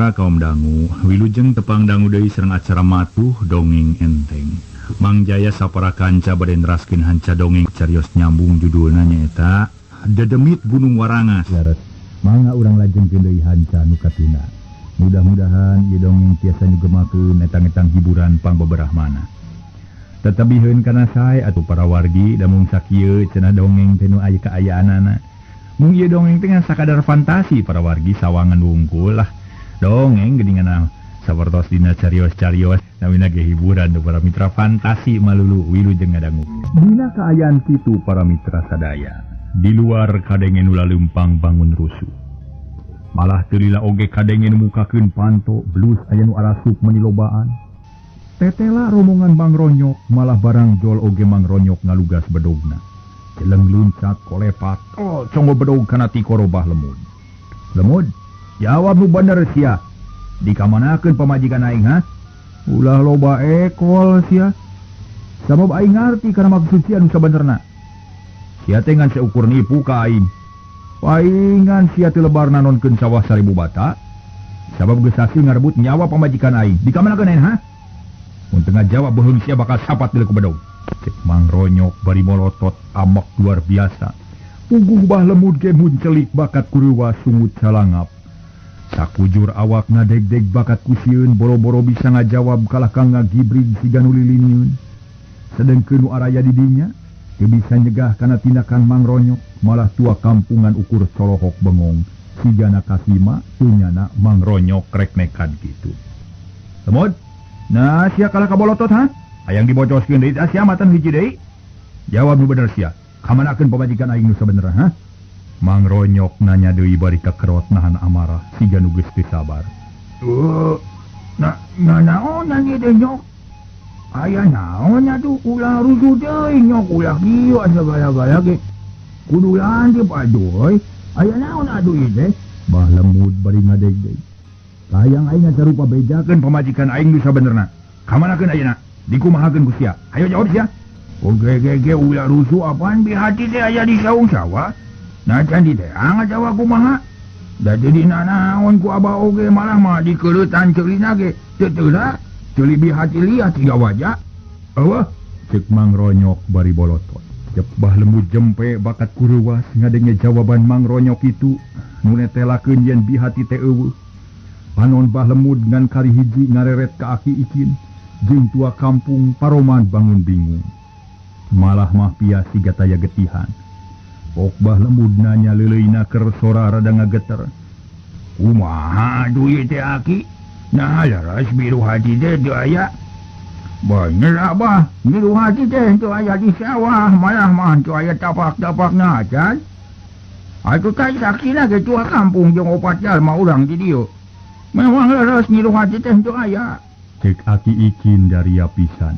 mitra kaum dangu, wilujeng tepang dangu deui sareng acara matuh dongeng enteng. Mang Jaya sapara kanca bade neraskeun hanca dongeng carios nyambung judulna nyaeta Dedemit Gunung Warangas. Mangga urang lajengkeun deui hanca nu katuna. Mudah-mudahan ieu dongeng tiasa nyugemakeun etang-etang hiburan pangbeberahmana. Tetabiheun kana sae atuh para wargi da mung sakieu cenah dongeng teh nu aya kaayaanana. Mung ieu dongeng teh ngan sakadar fantasi para wargi sawangan wungkul lah. Dongeng geuningan sapertos dina carios-carios namina ge hiburan para mitra fantasi malulu wilujeng ngadangu. Dina kaayaan kitu para mitra sadaya. Di luar kadenge nu laleumpang bangun rusuh. Malah teu lila oge kadenge nu mukakeun panto blus aya nu arasup meuni lobaan. Tetela rombongan Mang Ronyok malah barang jol oge Mang Ronyok ngalugas bedogna. Jeleng luncat kolepat, oh conggo bedog kana tikoro Bah Lemud. Lemud, jawab nu bener sia. Dikamanakeun pamajikan aing ha? Ulah loba ekol sia. Sabab aing ngarti kana maksud sia nu sabenerna. Sia teh ngan seukur nipu ka aing. Paingan sia teu lebar nanonkeun sawah 1000 bata. Sabab geus hasil ngarebut nyawa pamajikan aing. Dikamanakeun aing ha? Mun teu ngajawab beuheung sia bakal sapat deuleu ku bedog. Cek Mang Ronyok bari molotot amak luar biasa. Puguh Bah Lemud ge muncelik bakat kurewas sungut calangap. Sakujur awak ngadegdeg bakat kusieun boro-boro bisa ngajawab kalah kang ngagibrig siga nu liliniun. Sedengkeun nu araya di dinya teu bisa nyegah kana tindakan Mang Ronyok, malah tua kampungan ukur colohok bengong sigana kasima teu nyana Mang Ronyok rek nekan kitu. Lemud, nah sia kalah kabolotot ha? Hayang dibocoskeun deui sia matan hiji deui. Jawab nu bener sia. Kamanakeun pamajikan aing nu sabenerna ha? Mang Ronyok nanya deui bari kakerot nahan amarah siga nu geus teu sabar. Na naonan ieu teh nyok? Aya naon atuh ulah rusuh deui nyok ulah kieu asa gaya-gaya ge. Kudu lanjut aduh. Aya naon atuh ieu teh? Bah Lemud bari ngadegdeg. Hayang aing sarupa bejakeun pamajikan aing nu sabenerna. Kamanakeun ayeuna? Dikumahakeun ku sia. Hayo jawab sia. Oge ge ge ulah rusuh apaan bihati teh aya di saung sawah. Nah can diteang sawah kumaha? Da jadi nanaon ku abah oge malah mah dikeleutan ceulina ge. Teu teu ceuli bihati liat tiga wajah. Eueuh, ceuk Mang Ronyok bari bolotot. Cep Bah Lemud jempe bakat kurewas ngadenge jawaban Mang Ronyok itu nu netelakeun yen bihati teh eueuh. Panon Bah Lemud ngan kali hiji ngareret ka Aki Ikin. Jeung tua kampung paroman bangun bingung. Malah mah pias siga taya getihan. Pok Bah Lemud nanya leuleuyna keur sora rada ngageter. Kumaha atuh ieu teh Aki? Nah leres biru hati teh teu aya. Bener abah, biru hati teh teu aya di sawah, malah mah teu aya tapak-tapakna acan. Atuh teh saksina ge tua kampung jeung opat jalma urang di dieu. Memang leres nyiru hati teh teu aya. Cek Aki Ikin daria pisan.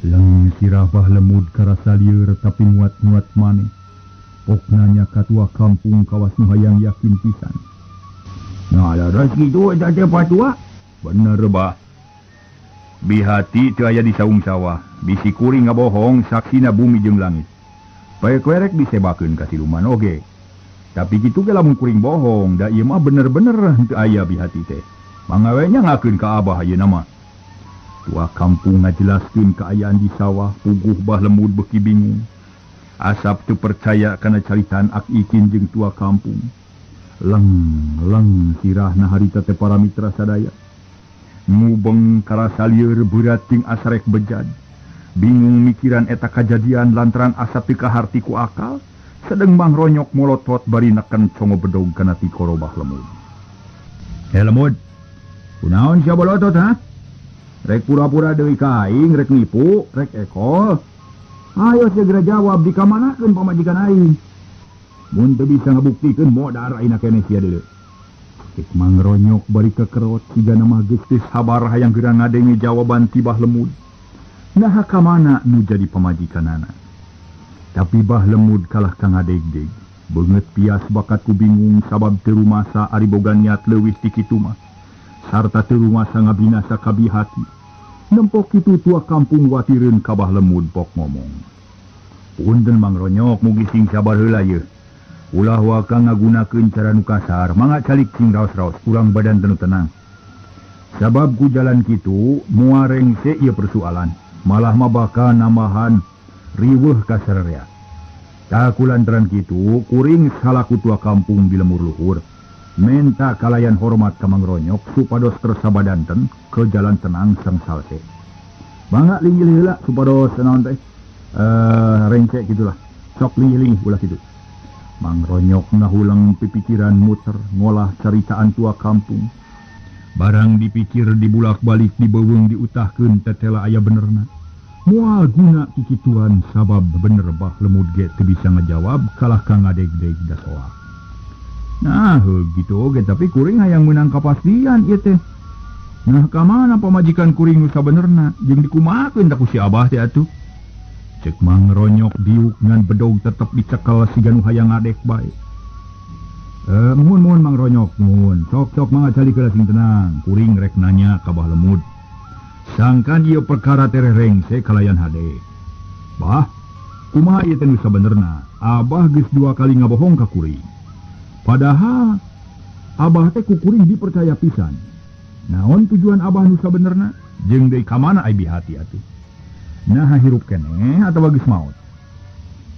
Leng sirah Bah Lemud karasa lieur tapi muat-muat maneh. Pok nanya ka tua kampung kawas nu hayang yakin pisan. Nah leres kitu eta teh patua. Bener bah. Bihati teu aya di saung sawah. Bisi kuring ngabohong saksina bumi jeung langit. Pae kerek disebakeun ka siluman oge. Tapi kitu ge lamun kuring bohong da ieu mah bener-bener teu aya bihati teh. Mangawenya ngakeun ka abah ayeuna mah. Tua kampung ngajelaskeun kaayaan di sawah, puguh Bah Lemud beuki bingung. Asap teu percaya kana caritaan Aki Ikin jeung tua kampung. Leng leng sirahna harita teh para mitra sadaya. Mubeng karasa lieur beurat jeung asarek bejad. Bingung mikiran eta kajadian lantaran asa teu kaharti ku akal, sedeng Mang Ronyok molotot bari neken congo bedog kana tikoro Bah Lemud. Heh Lemud, kunaon sia bolotot ha? Rek pura-pura deui ka aing, rek nipu, rek ekol. Ayo segera jawab dikamanakeun pamajikan aing. Mun teu bisa ngabuktikeun modar ayeuna keneh sia deuleu. Cek Mang Ronyok bari kekerot sigana mah geus teu sabar hayang geura ngadenge jawaban ti Bah Lemud. Naha ka mana nu jadi pamajikanana. Tapi Bah Lemud kalah ka ngadegdeg. Beungeut pias bakat ku bingung sabab teu rumasa ari boga niat leuwih ti kitu mah. Sarta teu rumasa ngabinasa ka bihati. Nempok kitu tua kampung watireun ka Bah Lemud pok ngomong. Punten Mang Ronyok mugi sing sabar heula yeuh. Ulah waka ngagunakeun cara nu kasar, mangga calik cing raos-raos urang badan teu tenang. Sabab ku jalan kitu moal rengse ieu persoalan, malah mah bakal nambahan riweuh ka sararea. Tah ku lantaran kitu kuring salaku tua kampung di lemur luhur menta kalayan hormat ka Mang Ronyok supados kersa badanten ke jalan tenang sang salse. Mangga linggih heula supados naon teh rengse gitulah. Sok linggih-linggih ulah kitu. Mang Ronyok ngahuleng pipikiran muter ngolah caritaan tua kampung. Barang dipikir dibulak-balik dibeuweung diutahkeun tetela aya benerna. Moal guna kikituan sabab bener Bah Lemud ge teu bisa ngajawab kalah ka ngadeg-deg dasoa. Nah, gitu oge tapi kuring hayang meunang kapastian ieu teh. Nah, ka mana pamajikan kuring nu sabenerna jeung dikumahakeun da ku si Abah teh atuh. Cek Mang Ronyok diuk ngan bedog tetep dicekel siga nu hayang ngadek bae. Muhun Mang Ronyok muhun. Sok-sok mangga calik heula sing tenang. Kuring rek nanya ka Bah Lemud. Sangkan ieu perkara tereh rengse kalayan hade. Bah, kumaha ieu teh nu sabenerna? Abah geus 2 kali ngabohong ka kuring. Padahal Abah teh ku kuring dipercaya pisan. Naon tujuan Abah nu sabenerna? Jeung deui ka mana ai bihati atuh? Nah hirup keneh atawa geus maot.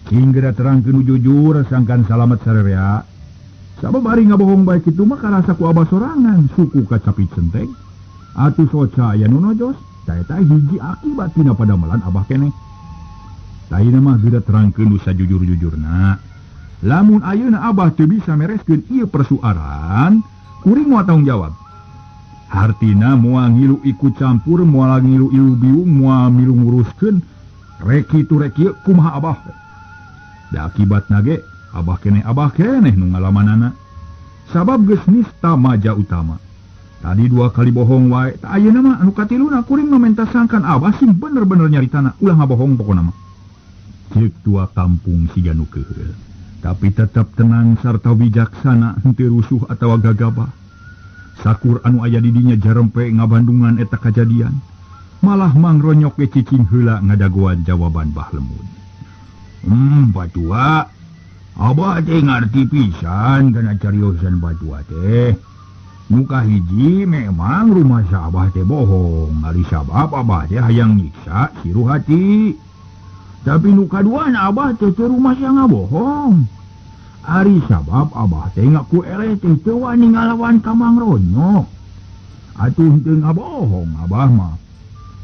Cing geura terangkeun nu jujur sangkan salamet sarerea. Sabab ari ngabohong bae kitu mah karasa ku Abah sorangan, suku kacapit centeng. Atuh soca aya nu nojos, ta eta hiji akibat tina padamelan Abah keneh. Lainna mah geura terangkeun nu sajujur-jujurna. Lamun ayeuna Abah teu bisa mereskeun ieu persoalan, kuring moal tanggung jawab. Hartina moal ngilu ikut campur, moal ngilu ilu biung, moal milu nguruskeun rek kitu rek ieu kumaha Abah. Da akibatna ge Abah keneh nu ngalamanana. Sabab geus nista maja utama. Tadi 2 kali bohong wae, tah ayeuna mah anu katiluna kuring mah menta sangkan Abah sing bener-bener nyaritana, ulah ngabohong pokona mah. Ceuk tua kampung siga nu keuheul. Tapi tetap tenang sarta wijaksana henteu rusuh atawa gagabah. Sakur anu aya di dinya jarempe ngabandungan eta kajadian. Malah Mang Ronyok ge cicing heula ngadagoan jawaban Bah Lemud. Batua, Abah teh ngarti pisan kana cariosan batua teh. Nu kahiji memang rumah Abah teh bohong, ari sabab Abah teh hayang nyiksa si Ruhati. Tapi nu kaduana Abah teh teu rumasa ngabohong. Ari sabab Abah teh ngaku eleh teh teu wani ngalawan ka Mang Ronyok. Atuh teu ngabohong Abah mah.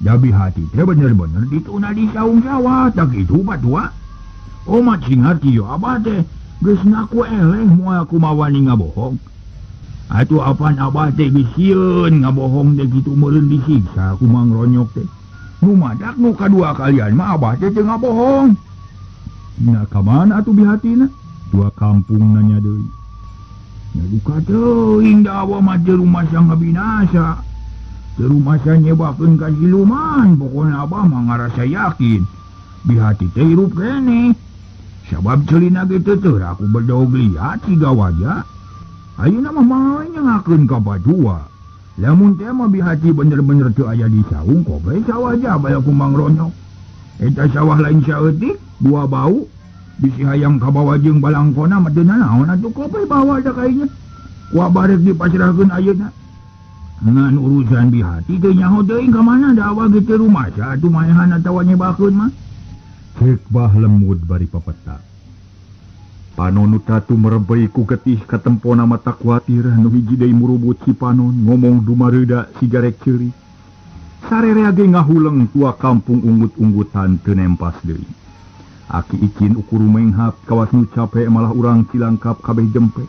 Jabi hati teh bener-bener dituna di saung sawah tak kitu batua. Omat sing ngarti yo Abah teh geus ngaku eleh moal kumaha wani ngabohong. Atuh apan Abah teh geus sieun ngabohong teh kitu meureun disiksa ku Mang Ronyok teh. Nu madak nu kadua kalian mah Abah teh teu ngabohong. Nah ka mana atuh bihatina? Dua kampung nanya deui. Nya duka teuing da Abah mah teu rumasa ngabinasa. Teu rumasa nyebakeun ka siluman, pokona Abah mah ngarasa yakin bihati teh hirup keneh. Sabab celina ge teu teu aku bedog liat siga wajah. Ayeuna mah moal nyangakeun ka batua. Lamun teh mah bihati bener-bener teu aya di saung kope sawah jabal ku Mang Ronyok. Eta sawah lain saeutik, 2 bau. Bisi hayang kabawa jeung balangkona mah teu nanaon atuh kope bawa da kainya. Ku Abah rek dipasrahkeun ayeuna. Ngan urusan bihati teu nyaho teuing ka mana da Abah ge teu rumasa atuh maehan atawa nyebakeun mah. Ceuk Bah Lemud bari papeta. Panon nu tatu merebei ku getih katempona mata kuatir nu hiji deui murubut si panon ngomong dumareuda siga rek ceurik. Sarerea ge ngahuleng tua kampung unggut-unggutan teu nempas deui. Aki ikin ukur menghap kawas nu cape malah urang cilangkap kabeh jempe.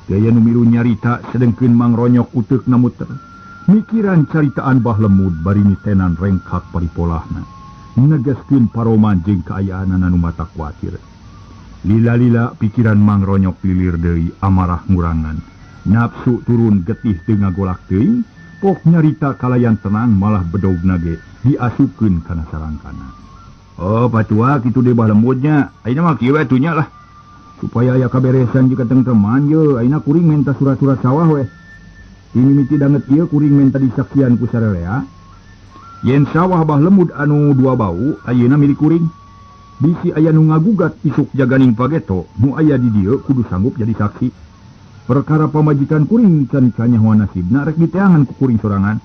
Gaya nu milu nyarita sedengkeun Mang Ronyok uteukna muter. Mikiran caritaan Bah Lemud bari mitenan rengkak paripolahna. Negaskeun paroman jeung kaayaanana nu mata kuatir. Lila-lila pikiran Mang Ronyok lilir deui amarah ngurangan. Nafsu turun getih teu ngagolak teuing, pok nyarita kalayan tenang malah bedogna ge diasupkeun kana sarangkana. Oh, patua kitu deui Bah Lemudnya. Ayeuna mah kieu we atuh nya lah. Supaya aya kaberesan jeung katengteman ye, ayeuna kuring menta surat-surat sawah we. Ini mimiti danget ieu kuring menta disaksian ku sararea. Yen sawah Bah Lemud anu 2 bau ayeuna milik kuring. Bisi aya nu ngagugat isuk jaganing pageto nu aya di dieu kudu sanggup jadi saksi. Perkara pamajikan kuring can kanyahoan nasibna rek diteangan ku kuring sorangan.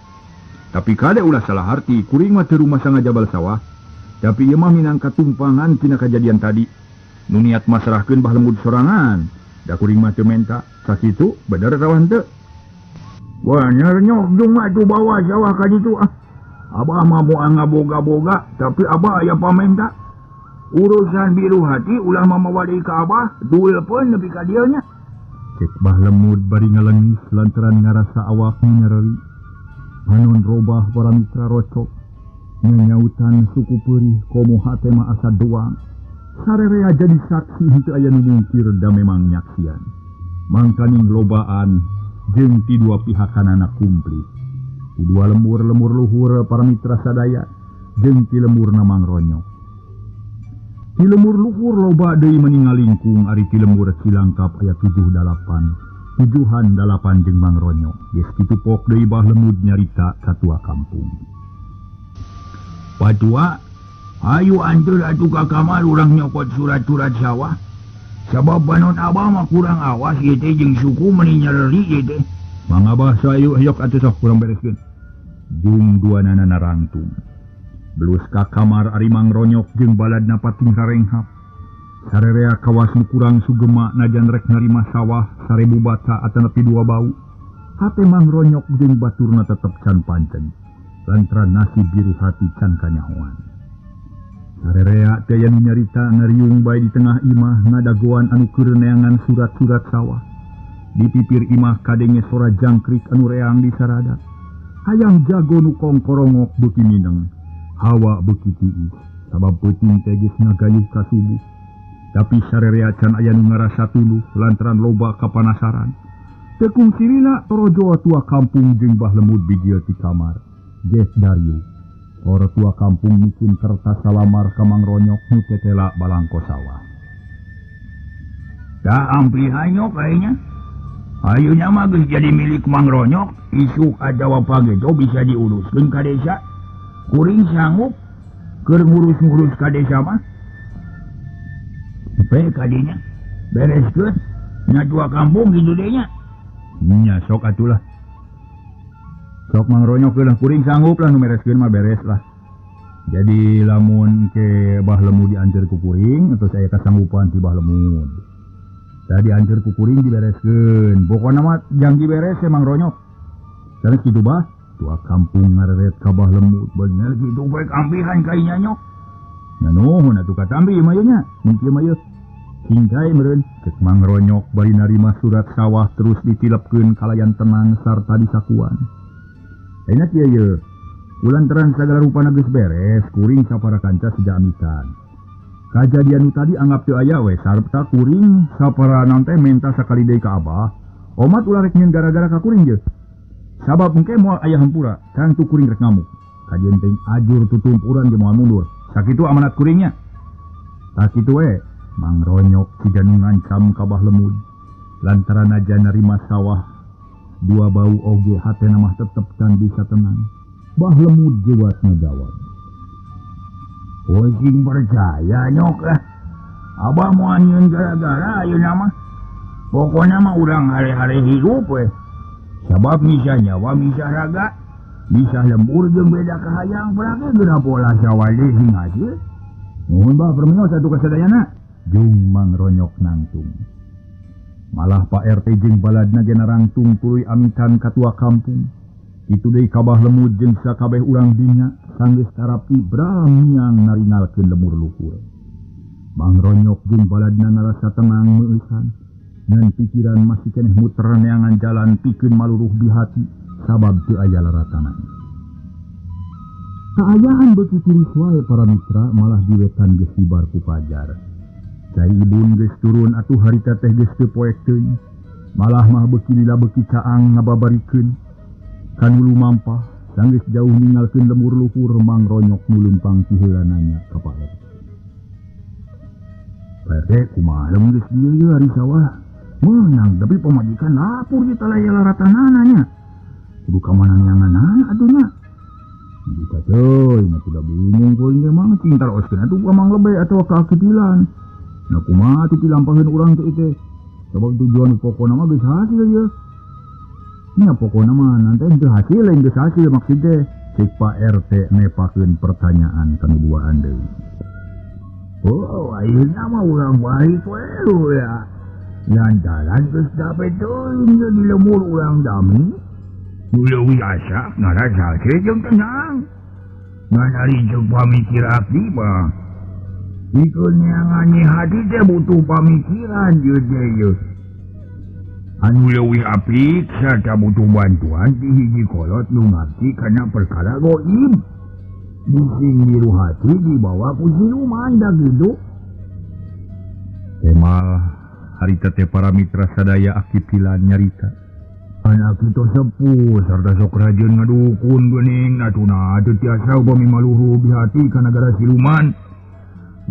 Tapi kade ulah salah harti, kuring mah teu rumasa ngajabal sawah. Tapi ieu mah minangka tumpangan tina kajadian tadi. Nu niat masrahkeun Bah Lemud sorangan. Da kuring mah teu menta. Sakitu bener atawa henteu? Bener nyok jeung mah atuh bawa sawah ka ditu ah. Abah mah moal ngaboga-boga, tapi abah aya pamenta. Urusan biru hati ulah mamawa deui ka abah, dulpeun nepi ka dieu nya. Cek Bah Lemud bari ngalengis lantaran ngarasa awak nyereri. Panon robah para mitra rocok. Nyanyautan suku perih komo hate mah asa doang. Sarerea jadi saksi henteu aya nu mungkir da memang nyaksian. Mangkaning lobaan jeung ti dua pihakanana kumplit. Ti dua lemur-lemur luhur para mitra sadaya jeung ti lemurna Mang Ronyok. Ti lemur luhur loba deui meningalingkung ari ti lemur Cilangkap aya 7-8. Tujuhan 8 jeung Mang Ronyok. Geus kitu pok deui Bah Lemud nyarita ka tua kampung. Patua, ayu anteur atuh ka kamar urang nyokot surat-surat sawah. Sabab banon abah mah kurang awas ieu teh jeung suku meuni nyereri ieu teh. Mang abah sayu hayok atuh sok kurang bereskeun. Jung duanana narangtung. Belus ka kamar ari Mang Ronyok jeung baladna pating rarenghap. Sarerea kawas nu kurang sugema najan rek narima sawah 1000 bata atanapi 2 bau. Hate Mang Ronyok jeung baturna tetep can pancen. Lantaran nasib biru hati can kanyahoan. Sarerea teh aya nu nyarita ngariung bae di tengah imah ngadagoan anu keur neangan surat-surat sawah. Di pipir imah kadenge sora jangkrik anu reang di sarada. Hayang jago nu kongkorongok beuki mineng. Hawa beuki tiis sabab peuting teh geus ngagayuh ka subuh. Tapi sarerea can aya nu ngarasa tunduh lantaran loba kapanasaran. Teu kungsilina torojo tua kampung jeung Bah Lemud bijil ti kamar. Geus dariu. Ora tua kampung bikin kertas salamar ka Mang Ronyok nu tetela balangko sawah. Da ampli hanyok kayaknya. Ayunya mah geus jadi milik Mang Ronyok, isuk atawa pageto bisa diuruskeun ka desa. Kuring sanggup keur ngurus-ngurus ka desa mah. Pe kadinya bereskeun nya tua kampung kitu deui nya. Nya sok atulah. Sok Mang Ronyok lah kuring sanggup lah nu mereskeun mah beres lah. Jadi lamun ke Bah Lemud dianteur ku kuring atau saya kasanggupan ti Bah Lemud. Tadi dianteur ku kuring dibereskeun. Pokona mah jang diberes Mang Ronyok. Sanes kitu bah, tua kampung ngareret ka Bah Lemud bener kitu bae ampihan ka inya nyok. Nya nuhun atuh katambi mah ieu nya. Mun kieu mah ieu. Hinggai meureun cek Mang Ronyok bari narima surat sawah terus ditilepkeun kalayan tenang sarta disakuan. Ayeuna kieu ye. Ulantaran sagala rupana geus beres, kuring sapara kanca sejak amitan. Kajadian nu tadi anggap teu aya we sarta kuring sapara naon teh menta sakali deui ka abah. Omat ulah rek nyieun gara-gara ka kuring je. Sabab engke moal aya hampura, tangtu kuring rek ngamuk. Kajeun teh ajur tutumpuran ge moal mundur. Sakitu amanat kuringnya. Sakitu we, Mang Ronyok siga nu ngancam ka Bah Lemud. Lantaran aja narima sawah dua bau oge hatena mah tetep can bisa tenang. Bah Lemud jewas ngajawab. Sing percaya nyok lah. Abah moal nyieun gara-gara ayeuna mah. Pokona mah urang hare-hare hirup we. Sabab misah nyawa misah raga, misah lembur jeung beda kahayang berake geuna pola sawah deui sing hasil. Nuhun bah permios atuh kasadayana. Jung Mang Ronyok nangtung. Malah Pak RT jeung baladna ge narangtung tuluy amitan ka tua kampung. Kitu deui ka Bah Lemud jeung sakabeh urang dinya sanggeus tarapi bramiang naringalkeun lemur luhur. Mang Ronyok jeung baladna ngarasa tenang meueusan. Ngan pikiran masih keneh muter neangan jalan pikeun maluruh di hati sabab teu aya laratanan. Kaayaan beuki tiris wae para mitra malah diwetan geus hibar ku pajar. Cai ibun geus turun atuh harita teh geus teu poek teuing. Malah mah beuki lila beuki caang ngababarikeun. Kanu lumampah sanggeus jauh ninggalkeun lemur luhur Mang Ronyok nu leumpang ti heula nanya ka Pak RT. Pak RT kumaha lamun geus dieu ieu ari sawah? Meunang tapi pamajikan lapur di talaya laratanana nya. Kudu ka mana neanganana atuh nya. Duka teuing atuh da bingung kuring teh mah cing taroskeun atuh ka Mang Lebe atawa ka Aki Tilan. Nah kumaha atuh dilampaheun urang teh teh. Sabab tujuan pokona mah geus hasil ieu. Nya pokona mah nanti teu hasil lain geus hasil maksud teh. Cek Pak RT nepakeun pertanyaan kanu duaan deui. Oh, ayeuna mah urang balik we ya. Lantaran geus dape teuing di lemur urang dami. Nu leuwih asa ngarasa jeung tenang. Ngan ari jeung pamikir abdi mah. Ikeun neangan hati teh butuh pamikiran ieu teh ieu. Anu leuwih apik sarta butuh bantuan ti hiji kolot nu ngarti kana perkara goib. Bising biru hati dibawa ku siluman da kitu. Kemal harita teh para mitra sadaya Aki Tilan nyarita. Anak kitu sepuh sarta sok rajin ngadukun geuning atuna teu tiasa upami maluhu bihati ka nagara siluman.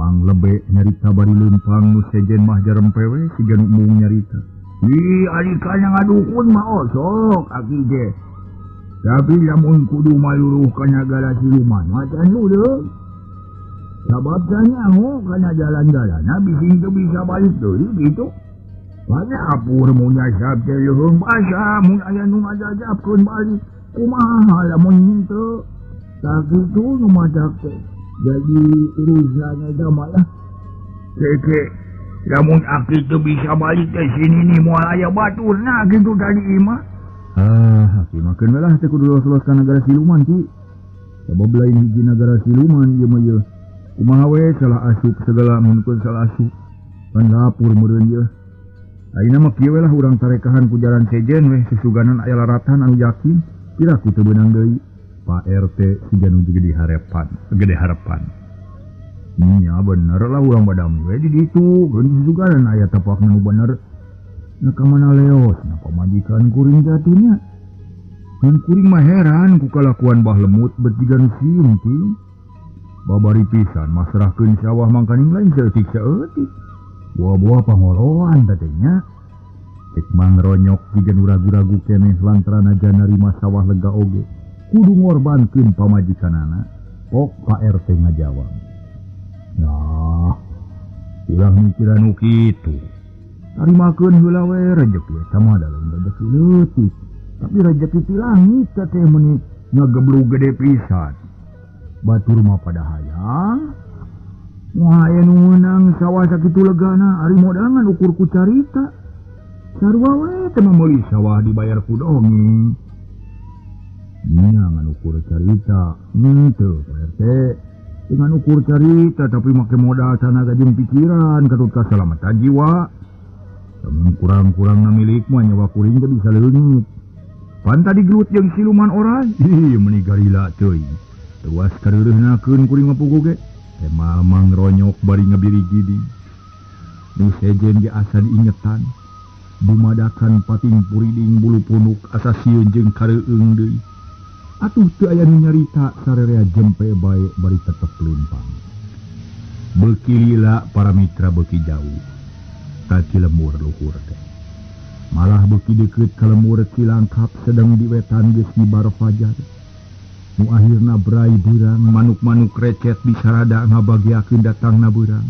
Mang Lebe nyarita bari leumpang nu sejen mah jarempewe siga nu embung nyarita. Ih, ari kana ngadukun mah osok aki teh. Tapi lamun kudu maluruh ka nagara siluman mah can leuleung. Sabab nyaho kana jalan-jalanna bisi teu bisa balik deui kitu. Banyak apur mun nyasab teh leuheung basa mun aya nu ngajajabkeun balik. Kumaha lamun henteu. Tah kitu nu madak teh. Jadi urusan eta mah lah. Keke lamun aki teu bisa balik teh sini nih moal aya baturna kitu tadi imah. Ah, aki mah keun we lah teh kudu los-los ka nagara siluman ki. Sabab lain hiji nagara siluman ieu mah ieu. Kumaha we salah asup segala mun keun salah asup. Pan lapur meureun ieu. Ayeuna mah kieu we lah urang tarekahan ku jalan sejen we susuganan aya laratan anu yakin piraku teu beunang deui. Pak RT siga nu gede harapan, gede harapan. Nya bener lah urang badami we di ditu, geun susuganan aya tapak nu bener. Nah ka mana leos, nah pamajikan kuring jatuhnya. Kan kuring mah heran ku kalakuan Bah Lemut bertiga nu sieun ting. Babari pisan masrahkeun sawah mangkaning lain saeutik saeutik. Buah-buah pangoloan teh nya. Cek Mang Ronyok jiga nu ragu-ragu keneh lantaran aja narima sawah lega oge. Kudu ngorbankeun pamajikanana. Pok Pak RT ngajawab. Nah, ulah mikiran nu kitu. Tarimakeun heula we rejeki eta mah da lain rejeki leutik. Tapi rejeki ti langit teh meuni ngageblug gede pisan. Batur mah pada hayang. Wah, aya nu meunang sawah sakitu legana, ari modangan ukur ku carita. Sarua we teh mah meuli sawah dibayar ku dongeng. Nya ngan ukur carita, henteu Pak RT. Dengan ukur carita tapi make modal tanaga jeung pikiran katut kasalamatan jiwa. Lamun kurang-kurangna milik mah nyawa kuring teh bisa leungit. Pan tadi gelut jeung siluman oray, ih meuni garila teuing. Tuas kareureuhnakeun kuring mah puguh ge. Kemal Mang Ronyok bari ngabiri giding. Nu sejen ge asa diingetan. Dumadakan pating puriding bulu punuk asa sieun jeung kareueung deui. Atuh teu aya nu nyarita sarerea jempe bae bari tetep leumpang. Beuki lila para mitra beuki jauh. Ka Cilembur luhur teh. Malah beuki deukeut ka lembur Cilangkap sedang di wetan geus nyibar fajar. Nu akhirna brai beurang manuk-manuk recet disarada ngabagiakeun datangna beurang.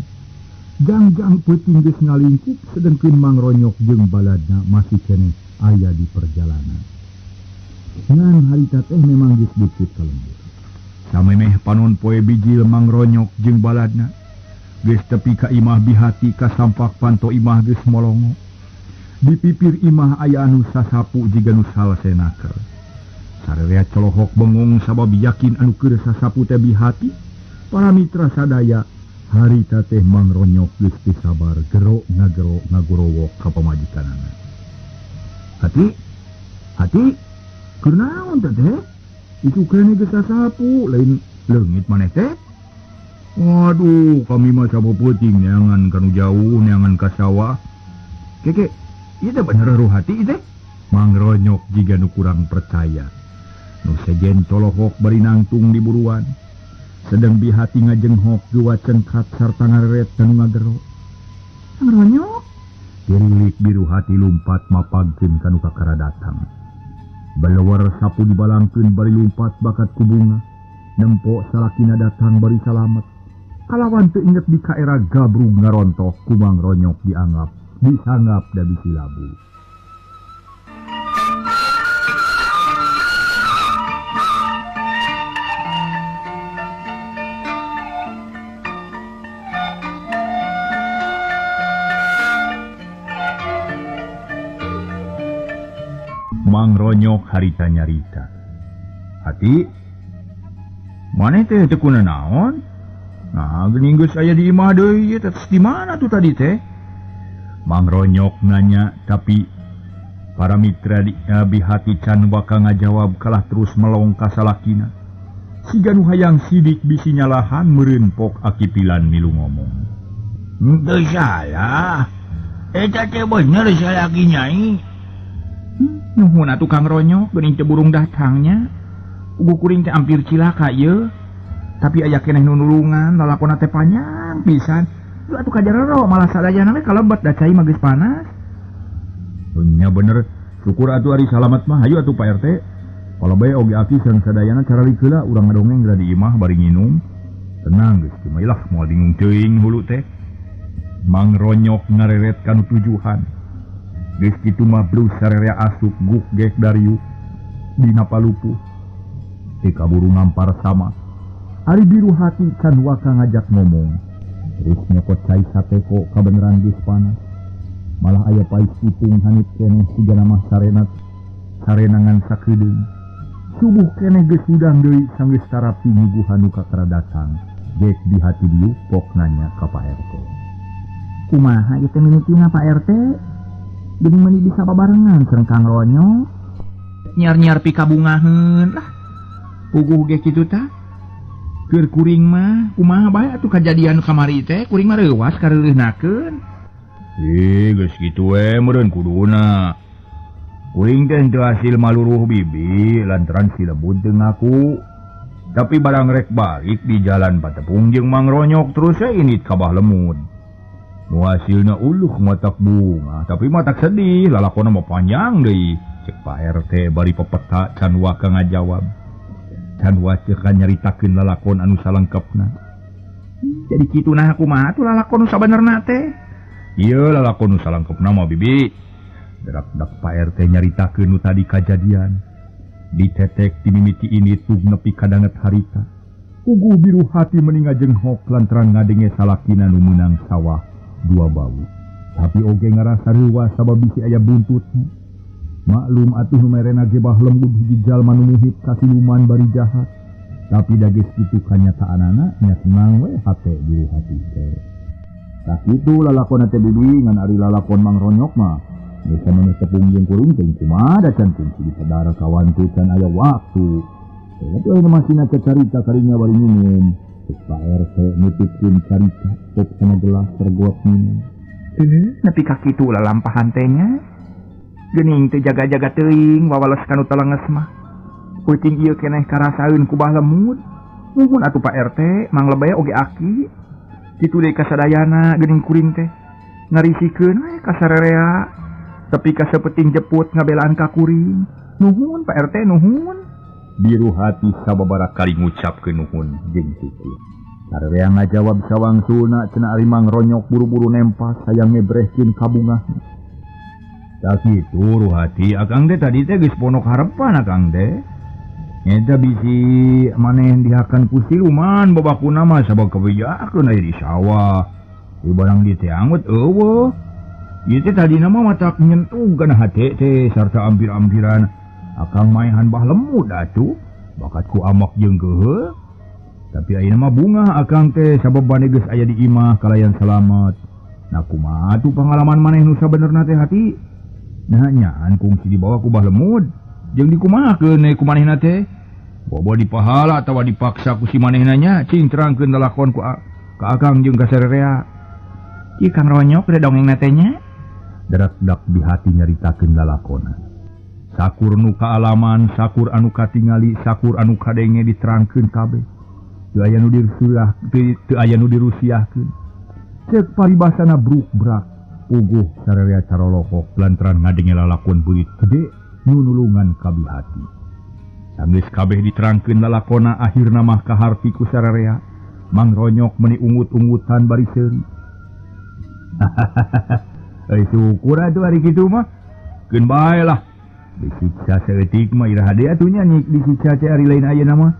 Jang-jang peuting geus ngalingkup sedengkeun Mang Ronyok jeung baladna masih keneh aya di perjalanan. Ngan harita teh memang geus deukeut ka lembur. Samemeh panon poe bijil Mang Ronyok jeung baladna geus tepi ka imah bihati kasampak panto imah geus molongo. Di pipir imah aya anu sasapu jiga nu salasenaker. Sarerea colohok bengong sabab yakin anu keur sasapu teh bihati. Para mitra sadaya harita teh Mang Ronyok geus teu sabar gero ngagero ngagorowok ka pamajikanana. Hati? Hati? Keur naon teh teh? Itu keneh geus sasapu lain leungit maneh teh? Waduh, kami mah sabeupeting neangan kanu jauh, neangan ka sawah. Keke, ieu teh bener ruhati ieu teh? Mang Ronyok jiga nu kurang percaya. Nu sejen colohok bari nangtung di buruan. Sedang bihati ngajenghok dua cengkat sarta ngareret dan ngagero. Mang Ronyok tirilik biru hati lumpat mapagkeun kanu kakara datang. Balawar sapu dibalangkeun bari lumpat bakat ku bunga. Nempo salakina datang bari salamet. Kalawan teu inget di kaera gabrug ngarontoh ku Mang Ronyok dianggap disanggap da bisi labu. Mang Ronyok harita nyarita. Hati, maneh teh teu kunanaon? Nah, geuning geus aya di imah deui, teh di mana tuh tadi teh? Mang Ronyok nanya, tapi para mitra di bihati can waka ngajawab kalah terus melong ka salakina. Siga nu hayang sidik bisi nyalahan meureun pok akipilan milu ngomong. Teu salah. Eta teh bener salaki nyai. Nuhun atuh Kang Ronyok geuning teu burung datangnya. Ugu kuring teh ampir cilaka ieu. Tapi aya keneh nu nulungan lalakonna teh panjang pisan. Duh atuh kajarero malah sadayana we kalebet da cai mah geus panas. Nya bener, syukur atuh ari salamet mah hayu atuh Pak RT. Kalau bae oge aki sareng sadayana caralik heula urang ngadongeng geura di imah bari nginum. Tenang geus cuma ilah moal bingung teuing hulu teh. Mang Ronyok ngareret kanu tujuhan. Geus kitu mah blus sarerea asup guk gek dariuk dina palupuh. Teu kaburu ngampar sama. Ari biru hati can waka ngajak ngomong. Terus nyokot cai sateko kabeneran geus panas. Malah aya pais ipung hanit keneh sigana mah sarenat sarenangan sakedeung. Subuh keneh geus hudang deui sanggeus tarapi nyuguhan nu kakara datang. Gek di hati diuk pok nanya ka Pak RT. Kumaha ieu teh mimitina Pak RT? Geuning meuni bisa babarengan sareng Kang Ronyok. Nyiar-nyiar pikabungaheun lah. Puguh ge kitu tah. Keur kuring mah kumaha bae atuh kajadian kamari teh kuring mah reuwas kareuleuhnakeun. Ih geus kitu we meureun kuduna. Kuring teh henteu hasil maluruh bibi lantaran si Lebud teu ngaku. Tapi barang rek balik di jalan patepung jeung Mang Ronyok terus we init ka Bah Lemud. Nu hasilna uluh matak bunga, tapi matak sedih lalakonna mah panjang deui. Cek Pak RT bari pepeta can waka ngajawab. Can waka nyaritakeun lalakon anu salengkepna. Jadi kitu nah kumaha tuh lalakon nu sabenerna teh? Ieu lalakon nu salengkepna mah bibi. Darak-dak Pak RT nyaritakeun nu tadi kajadian. Ditetek dimimiti ini tug nepi kadanget harita. Puguh biru hati meni ngajenghok lantaran ngadenge salakina nu meunang sawah dua bau. Tapi oge ngarasa reuwas sabab bisi aya buntutna. Maklum atuh nu merena ge Bah Lembut hiji jalma nu muhit kasiluman bari jahat. Tapi da geus kitu kanyataanana nya senang we hate biru hati teh. Tah kitu lalakonna teh bibi ngan ari lalakon Mang Ronyok mah geus maneh tepung jeung kuring teh kumaha da can kungsi dipadara kawantu can aya waktu. Eta teh masina carita karinya bari minum. Pak RT nitipkeun carita pok kana gelas tergot minum. Nepi ka kitu lalampahan teh nya. Geuning teu jaga-jaga teuing wawales kanu telenges mah. Kucing ieu keneh karasaeun ku Bah Lemud. Nuhun atuh Pak RT, Mang Lebay oge aki. Kitu deui kasadayana geuning kuring teh. Ngarisikeun we ka sarerea. Tepi ka sapeting jeput ngabelaan ka kuring. Nuhun Pak RT nuhun. Biru hati sababaraha kali ngucapkeun nuhun jeung syukur. Sarerea ngajawab sawangsuna cenah ari Mang Ronyok buru-buru nempas hayang ngebrehkeun kabungahna. Tak kitu Ruhati, akang teh tadi teh geus ponok harepan akang teh. Eta bisi maneh dihakan ku siluman babakuna mah sabab kabejakeun aya di sawah. Ieu barang di teh angut eueuh. Ieu teh tadina mah matak nyentuh kana hate teh sarta ampir-ampiran akang maehan Bah Lemud atuh bakat ku amak jeung geuleuh. Tapi ayeuna mah bungah akang teh sabab bane geus aya di imah kalayan salamet. Nah kumaha atuh pangalaman maneh nu sabenerna teh hati? Nah nyaan kungsi dibawa ku Bah Lemud jeung dikumahakeun ku manehna teh. Bobo dipahala atawa dipaksa ku si manehna nya cing terangkeun lalakon ku ka akang jeung ka sarerea. Ieu Kang Ronyok da dongengna teh nya. Darak-dak di hati nyaritakeun lalakonna. Sakur nu kaalaman, sakur anu katingali, sakur anu kadenge diterangkeun kabeh. Teu aya nu dirusiah, teu aya nu dirusiahkeun. Ceuk paribasana bruk-brak. Puguh sarerea carolokok lantaran ngadenge lalakon beulit gede nu nulungan ka bihati. Sanggeus kabeh diterangkeun lalakona akhirna mah kaharti ku sararea. Mang Ronyok meuni ungut-ungutan bari seuri. Euy syukur atuh ari kitu mah. Keun bae lah. Disiksa saeutik mah iraha deui atuh nya disiksa teh ari lain ayeuna mah.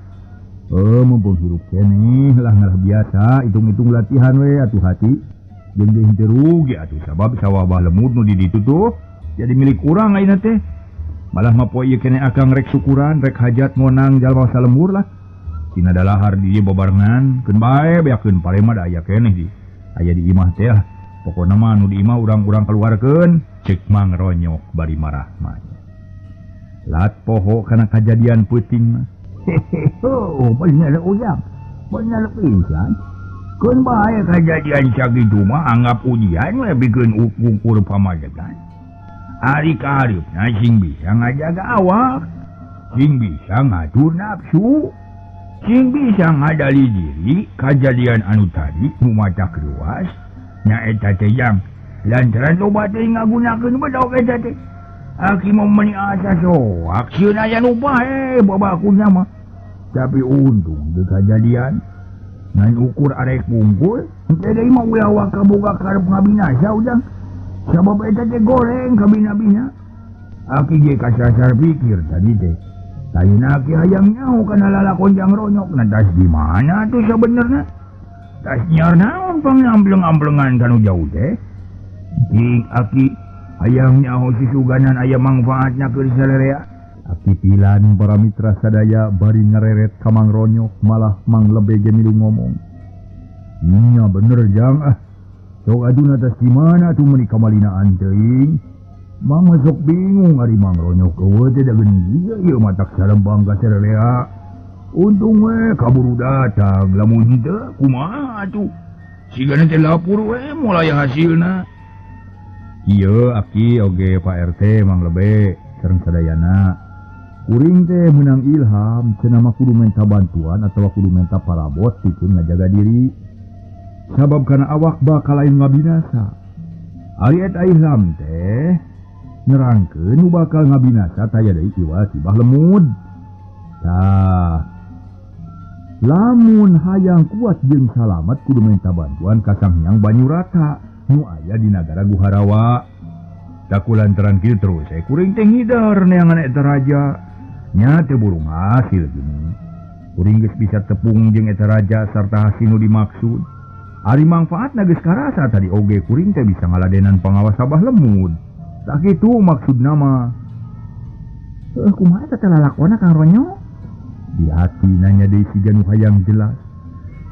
Mumpung hirup keneh lah ngarah biasa hitung-hitung latihan we atuh hati. Jeung deui henteu rugi atuh sabab sawah Bah Lemud nu di ditu tuh jadi milik urang ayeuna teh. Malah mah poe ieu keneh akang rek syukuran, rek hajat ngonang jalma salembur lah. Cina dalahar di dieu babarengan, keun bae beakeun pare mah da aya keneh di. Aya di imah teh lah. Pokona mah nu di imah urang-urang kaluarkeun, ceuk Mang Ronyok bari marah mah. Lat poho kana kajadian peuting mah. Oh, bener ujang. Bener pisan. Keun bae kajadian sakitu mah anggap ujian we pikeun ukur pamajegan. Ari kaharepna sing bisa ngajaga awak, sing bisa ngatur nafsu, sing bisa ngadali diri kajadian anu tadi nu matak luas nya eta teh jang lantaran loba teh ngagunakeun bedog eta teh. Aki mah meuni asa soak sieun aya nu bae babakuna mah. Tapi untung teu kajadian ngan ukur arek bungkul henteu deui mah ulah waka boga karep ngabinasa ujang. Sabab eta teh goreng kabina-bina. Aki ge kasasar pikir tadi teh. Tayuna aki hayang nyaho kana lalakon Jang Ronyok. Nah tas di mana tuh sebenarnya? Tas nyiar naon pangambleng-amblengan kanu jauh teh? Jing aki hayang nyaho sisuganan aya mangfaatna keur salerea. Aki pilan para mitra sadaya bari ngareret ka Mang Ronyok malah Mang Lebe ge milu ngomong. Nya bener Jang ah. Sok aduna tas di mana tuh meuni kamalinaan teuing. Mang sok bingung ari Mang Ronyok eueuh teh da geuning ieu matak salembang ka sararea. Untung we kaburu datang lamun henteu kumaha atuh. Sigana teh lapur we mulai hasilna. Ieu aki oge Pak RT Mang Lebe sareng sadayana. Kuring teh meunang ilham cenah mah kudu minta bantuan atawa kudu minta parabot pikeun ngajaga diri. Sabab kana awak bakal lain ngabinasa. Ari eta ilham teh nerangkeun nu bakal ngabinasa taya deui iwal ti Bah Lemud. Tah, lamun hayang kuat jeung salamat kudu minta bantuan ka Sang Hyang Banyurata nu aya di nagara Guharawa. Tak kulantaran kieu terus saya kuring teh ngidar neangan eta raja. Nya teu burung hasil gini. Kuring geus bisa tepung jeung eta raja sarta hasil nu dimaksud. Ari mangfaatna geus karasa tadi oge kuring teh bisa ngaladenan pangawas Abah Lemud. Tak kitu maksudna mah. Heuh kumaha eta teh lalakonna Kang Ronyok? Di hati nanya deui si Janu hayang jelas.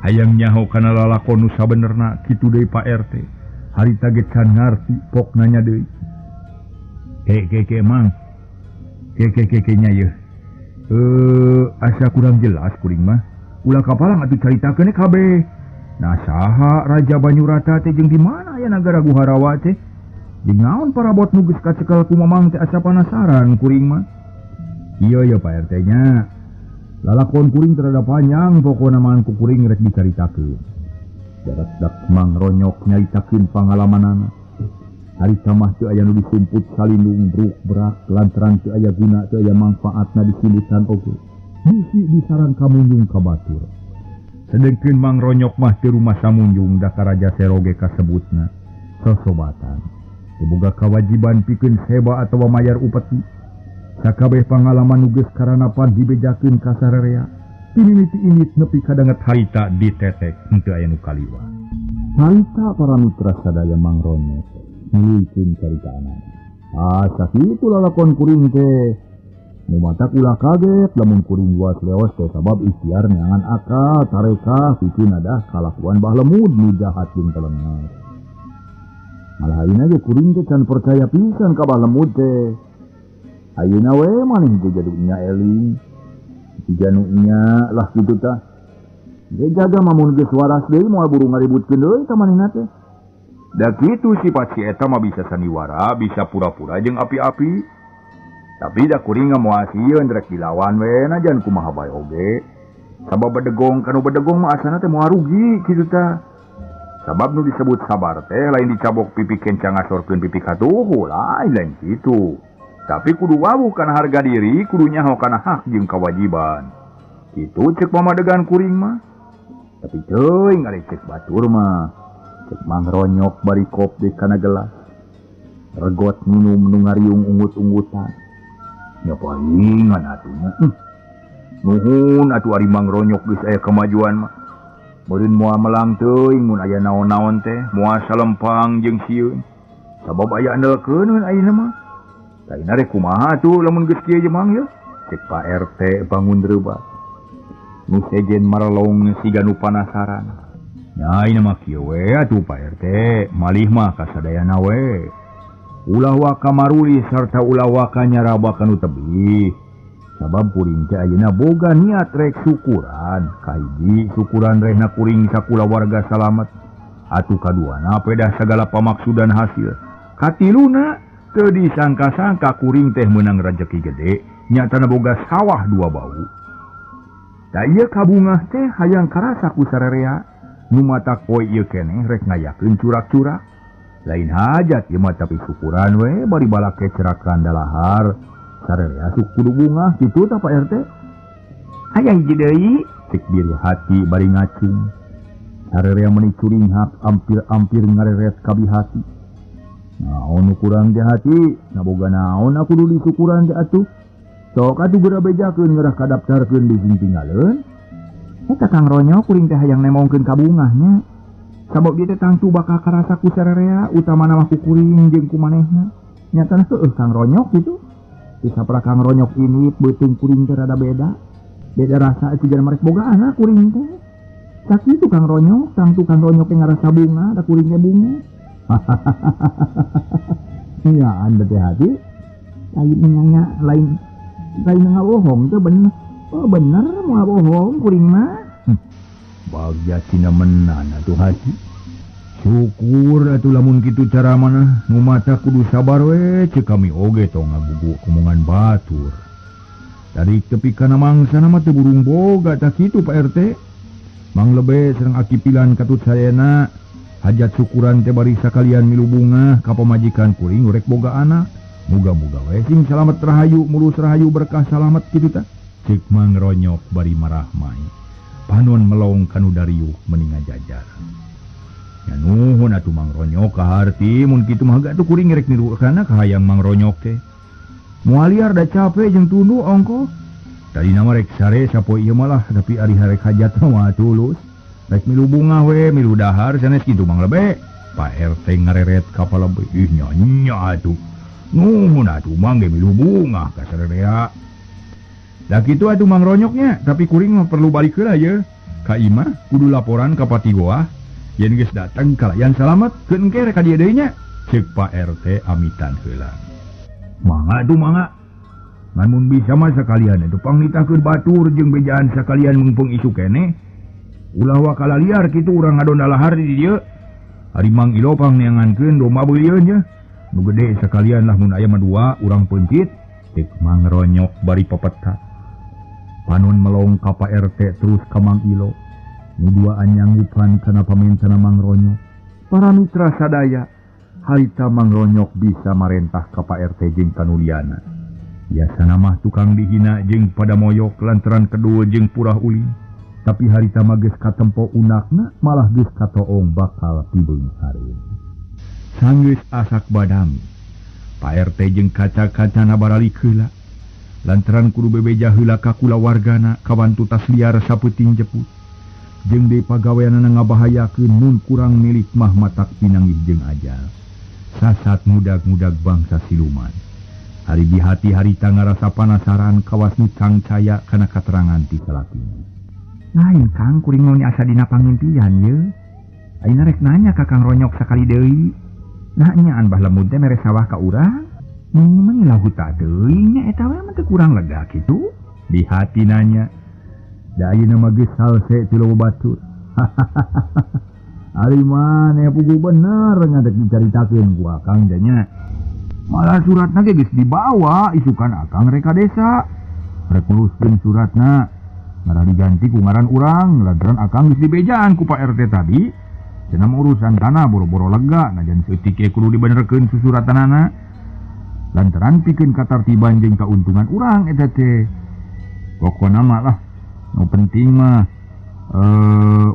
Hayang nyaho kana lalakon nu sabenerna kitu deui Pak RT. Harita ge can ngarti pok nanya deui. Ke Mang. Ke nya yeuh. Asa kurang jelas kuring mah. Ulah kapalang atuh caritakeun kabeh. Nah saha Raja Banyurata teh jeung di mana aya nagara Guharawa teh? Jeung naon parabot nu geus kacekel ku Mamang teh asa panasaran kuring mah. Iya ya Pak RT nya. Lalakon kuring terada panjang pokona mah ku kuring rek dicaritakeun. Jarak-dak Mang Ronyok nyaritakeun pangalamanana. Harita mah teu aya nu disumput salindung bruk berak lantaran teu aya guna teu aya mangfaatna disimbutan oge. Bisi disaran kamunjung ka batur. Sedengkeun Mang Ronyok mah teu rumah samunjung da ka Raja Seroge kasebutna sosobatan. Teu boga kawajiban pikeun seba atawa mayar upeti. Sakabeh pangalaman nu geus karanapan dibejakeun ka sararea. Tinimiti init nepi kadanget harita ditetek henteu aya nu kaliwat. Harita para mitra sadaya Mang Ronyok nuluykeun caritaanana. Ah, sakitu lalakon kuring teh. Nu matak ulah kaget lamun kuring was leos teh sabab ikhtiar neangan akal tarekah pikeun adah kalakuan Bah Lemud nu jahat jeung telengas. Malah ayeuna ge kuring teh can percaya pisan ka Bah Lemud teh. Ayeuna we maneh teh jadi nya eling. Janu nya lah kitu tah. Ge jaga mamun geus waras deui moal buru ngaributkeun deui ka manehna teh. Da kitu sifat si eta mah bisa sandiwara, bisa pura-pura jeung api-api. Tapi da kuring moal sieun rek dilawan we najan kumaha bae oge. Sabab bedegong kanu bedegong mah asana teh moal rugi kitu tah. Sabab nu disebut sabar teh lain dicabok pipi kencang ngasorkeun pipi katuhu lain lain kitu. Tapi kudu wawuh kana harga diri, kudu nyaho kana hak jeung kewajiban. Kitu cek pamadegan kuring mah. Tapi teuing ari cek batur mah. Cek Mang Ronyok bari kop deui kana gelas. Regot minum nu ngariung ungut-ungutan. Nya palingan atuh nya. Nuhun atuh ari Mang Ronyok geus aya kemajuan mah. Meureun moal melang teuing mun aya naon-naon teh, moal salempang jeung sieun. Sabab aya andelkeun ayeuna mah. Lain rek kumaha atuh lamun geus kieu jeung Mang ye? Cek Pak RT bangun reubat. Nu sejen marelong siga nu panasaran. Nya ayeuna mah kieu we atuh Pak RT, malih mah kasadayana we. Ulah waka maruli sarta ulah waka nyaraba kanu tebih. Sabab kuring teh ayeuna boga niat rek syukuran. Kahiji syukuran rehna kuring sakulawarga salamet. Atuh kaduana pedah sagala pamaksudan hasil. Katiluna teu disangka-sangka kuring teh meunang rejeki gede, nyatana boga sawah dua bau. Da ieu kabungah teh hayang karasa ku sarerea, nu matak poe ieu keneh rek ngayakeun curak-curak. Lain hajat ieu mah tapi syukuran we bari balake cerakan dalahar. Sarerea sok kudu bungah kitu tah Pak RT. Aya hiji deui, cek diri hati bari ngacung. Sarerea meuni curinghak ampir-ampir ngareret ka bihati. Naon nu kurang teh hati, naboga naon aku kudu disukuran teh atuh. Sok atuh geura bejakeun ngerah kadaftarkeun di sing tinggaleun. Eta Kang Ronyok kuring teh hayang nemongkeun ka bungahnya. Sabab ieu teh tangtu bakal karasa ku sarerea, utamana mah ku kuring jeung ku manehna. Nyatana heueuh Kang Ronyok kitu. Di sapra Kang Ronyok ini beuteung kuring teh rada beda. Beda rasa atuh jan marek boga anak kuring teh. Sakitu Kang Ronyok, tangtu Kang Ronyok teh ngarasa bunga, da kuring teh bunga. Iya, anda teh hati. Lain nanya, lain lain ngabohong teh bener. Oh bener mau ngabohong kuring mah. Bagja cina menan atuh hati. Syukur atuh lamun kitu cara mana nu mata kudu sabar we cek kami oge tong ngagugu omongan batur. Dari tepi kana mangsana mah teu burung boga tah kitu Pak RT. Mang lebe sareng aki pilan katut sayana. Hajat syukuran teh bari sakalian milu bunga ka pamajikan kuring rek boga anak. Muga-muga we sing salamet rahayu, mulus rahayu berkah salamet kitu tah. Cek Mang Ronyok bari marahmai. Panon melong kanu dariuh meni ngajajar. Nya nuhun atuh Mang Ronyok kaharti mun kitu mah atuh kuring rek niru kana kahayang Mang Ronyok teh. Moal liar da capek jeung tunduh ongkoh. Tadina mah rek sare sapoe ieu malah tapi ari harek hajat mah tulus. Rek milu bunga we, milu dahar sanes kitu Mang Lebe. Pak RT ngareret ka palebe. Ih nya nya atuh. Nuhun atuh Mang ge milu bunga ka sarerea. Da kitu atuh Mang Ronyoknya, tapi kuring mah perlu balik heula ye. Ka imah kudu laporan ka Patigoah. Yen geus datang kalayan salamet, keun engke rek ka dieu deui nya. Ceuk Pak RT amitan heula. Mangga atuh mangga. Ngan mun bisa mah sakalian atuh pangnitahkeun batur jeung bejaan sakalian mungpung isuk keneh. Ulah wakala liar kitu urang ngadon dalahar di dieu. Ari Mang Ilo pangneangankeun domba beulieun ye. Nu gede sakalian lah mun aya mah dua urang peuncit. Ceuk Mang Ronyok bari pepeta. Panon melong ka Pak RT terus ka Mang Ilo. Nu duaan nyanggupan kana pamintana Mang Ronyok. Para mitra sadaya, harita Mang Ronyok bisa marentah ka Pak RT jeung kanuliana. Biasana mah tukang dihina jeung pada moyok lantaran kedua jeung purah ulin. Tapi harita mah geus katempo unakna malah geus katoong bakal pibeunghareun. Sanggeus asak badami. Pak RT jeung kaca-kacana baralik heula. Lantaran kudu bebeja heula ka kulawargana kabantu tas liar sapeuting jeput. Jeung deui pagaweanana ngabahayakeun mun kurang milik mah matak pinanggih jeung ajal. Sasat mudag-mudag bangsa siluman. Hari bihati harita ngarasa panasaran kawas nu cangcaya kana katerangan ti salakina. Lain Kang kuring mau asa dina pangimpian ye. Ayeuna rek nanya ka Kang Ronyok sakali deui. Nah nyaan Bah Lemud teh mere sawah ka urang. Meni lahuta teuing nya eta we mah teu kurang lega kitu. Di hati nanya. Da ayeuna mah geus salse ti loba batur. Ari maneh puguh bener ngadek dicaritakeun ku Akang teh nya. Malah suratna ge geus dibawa isukan Akang rek ka desa. Rek nguruskeun suratna. Ngarah diganti ku ngaran urang, lantaran Akang geus dibejaan ku Pak RT tadi. Cenah mah urusan tanah boro-boro lega, najan seutik ge kudu dibenerkeun susuratanana. Lantaran pikeun katartiban jeung kauntungan urang eta teh. Pokona mah lah nu penting mah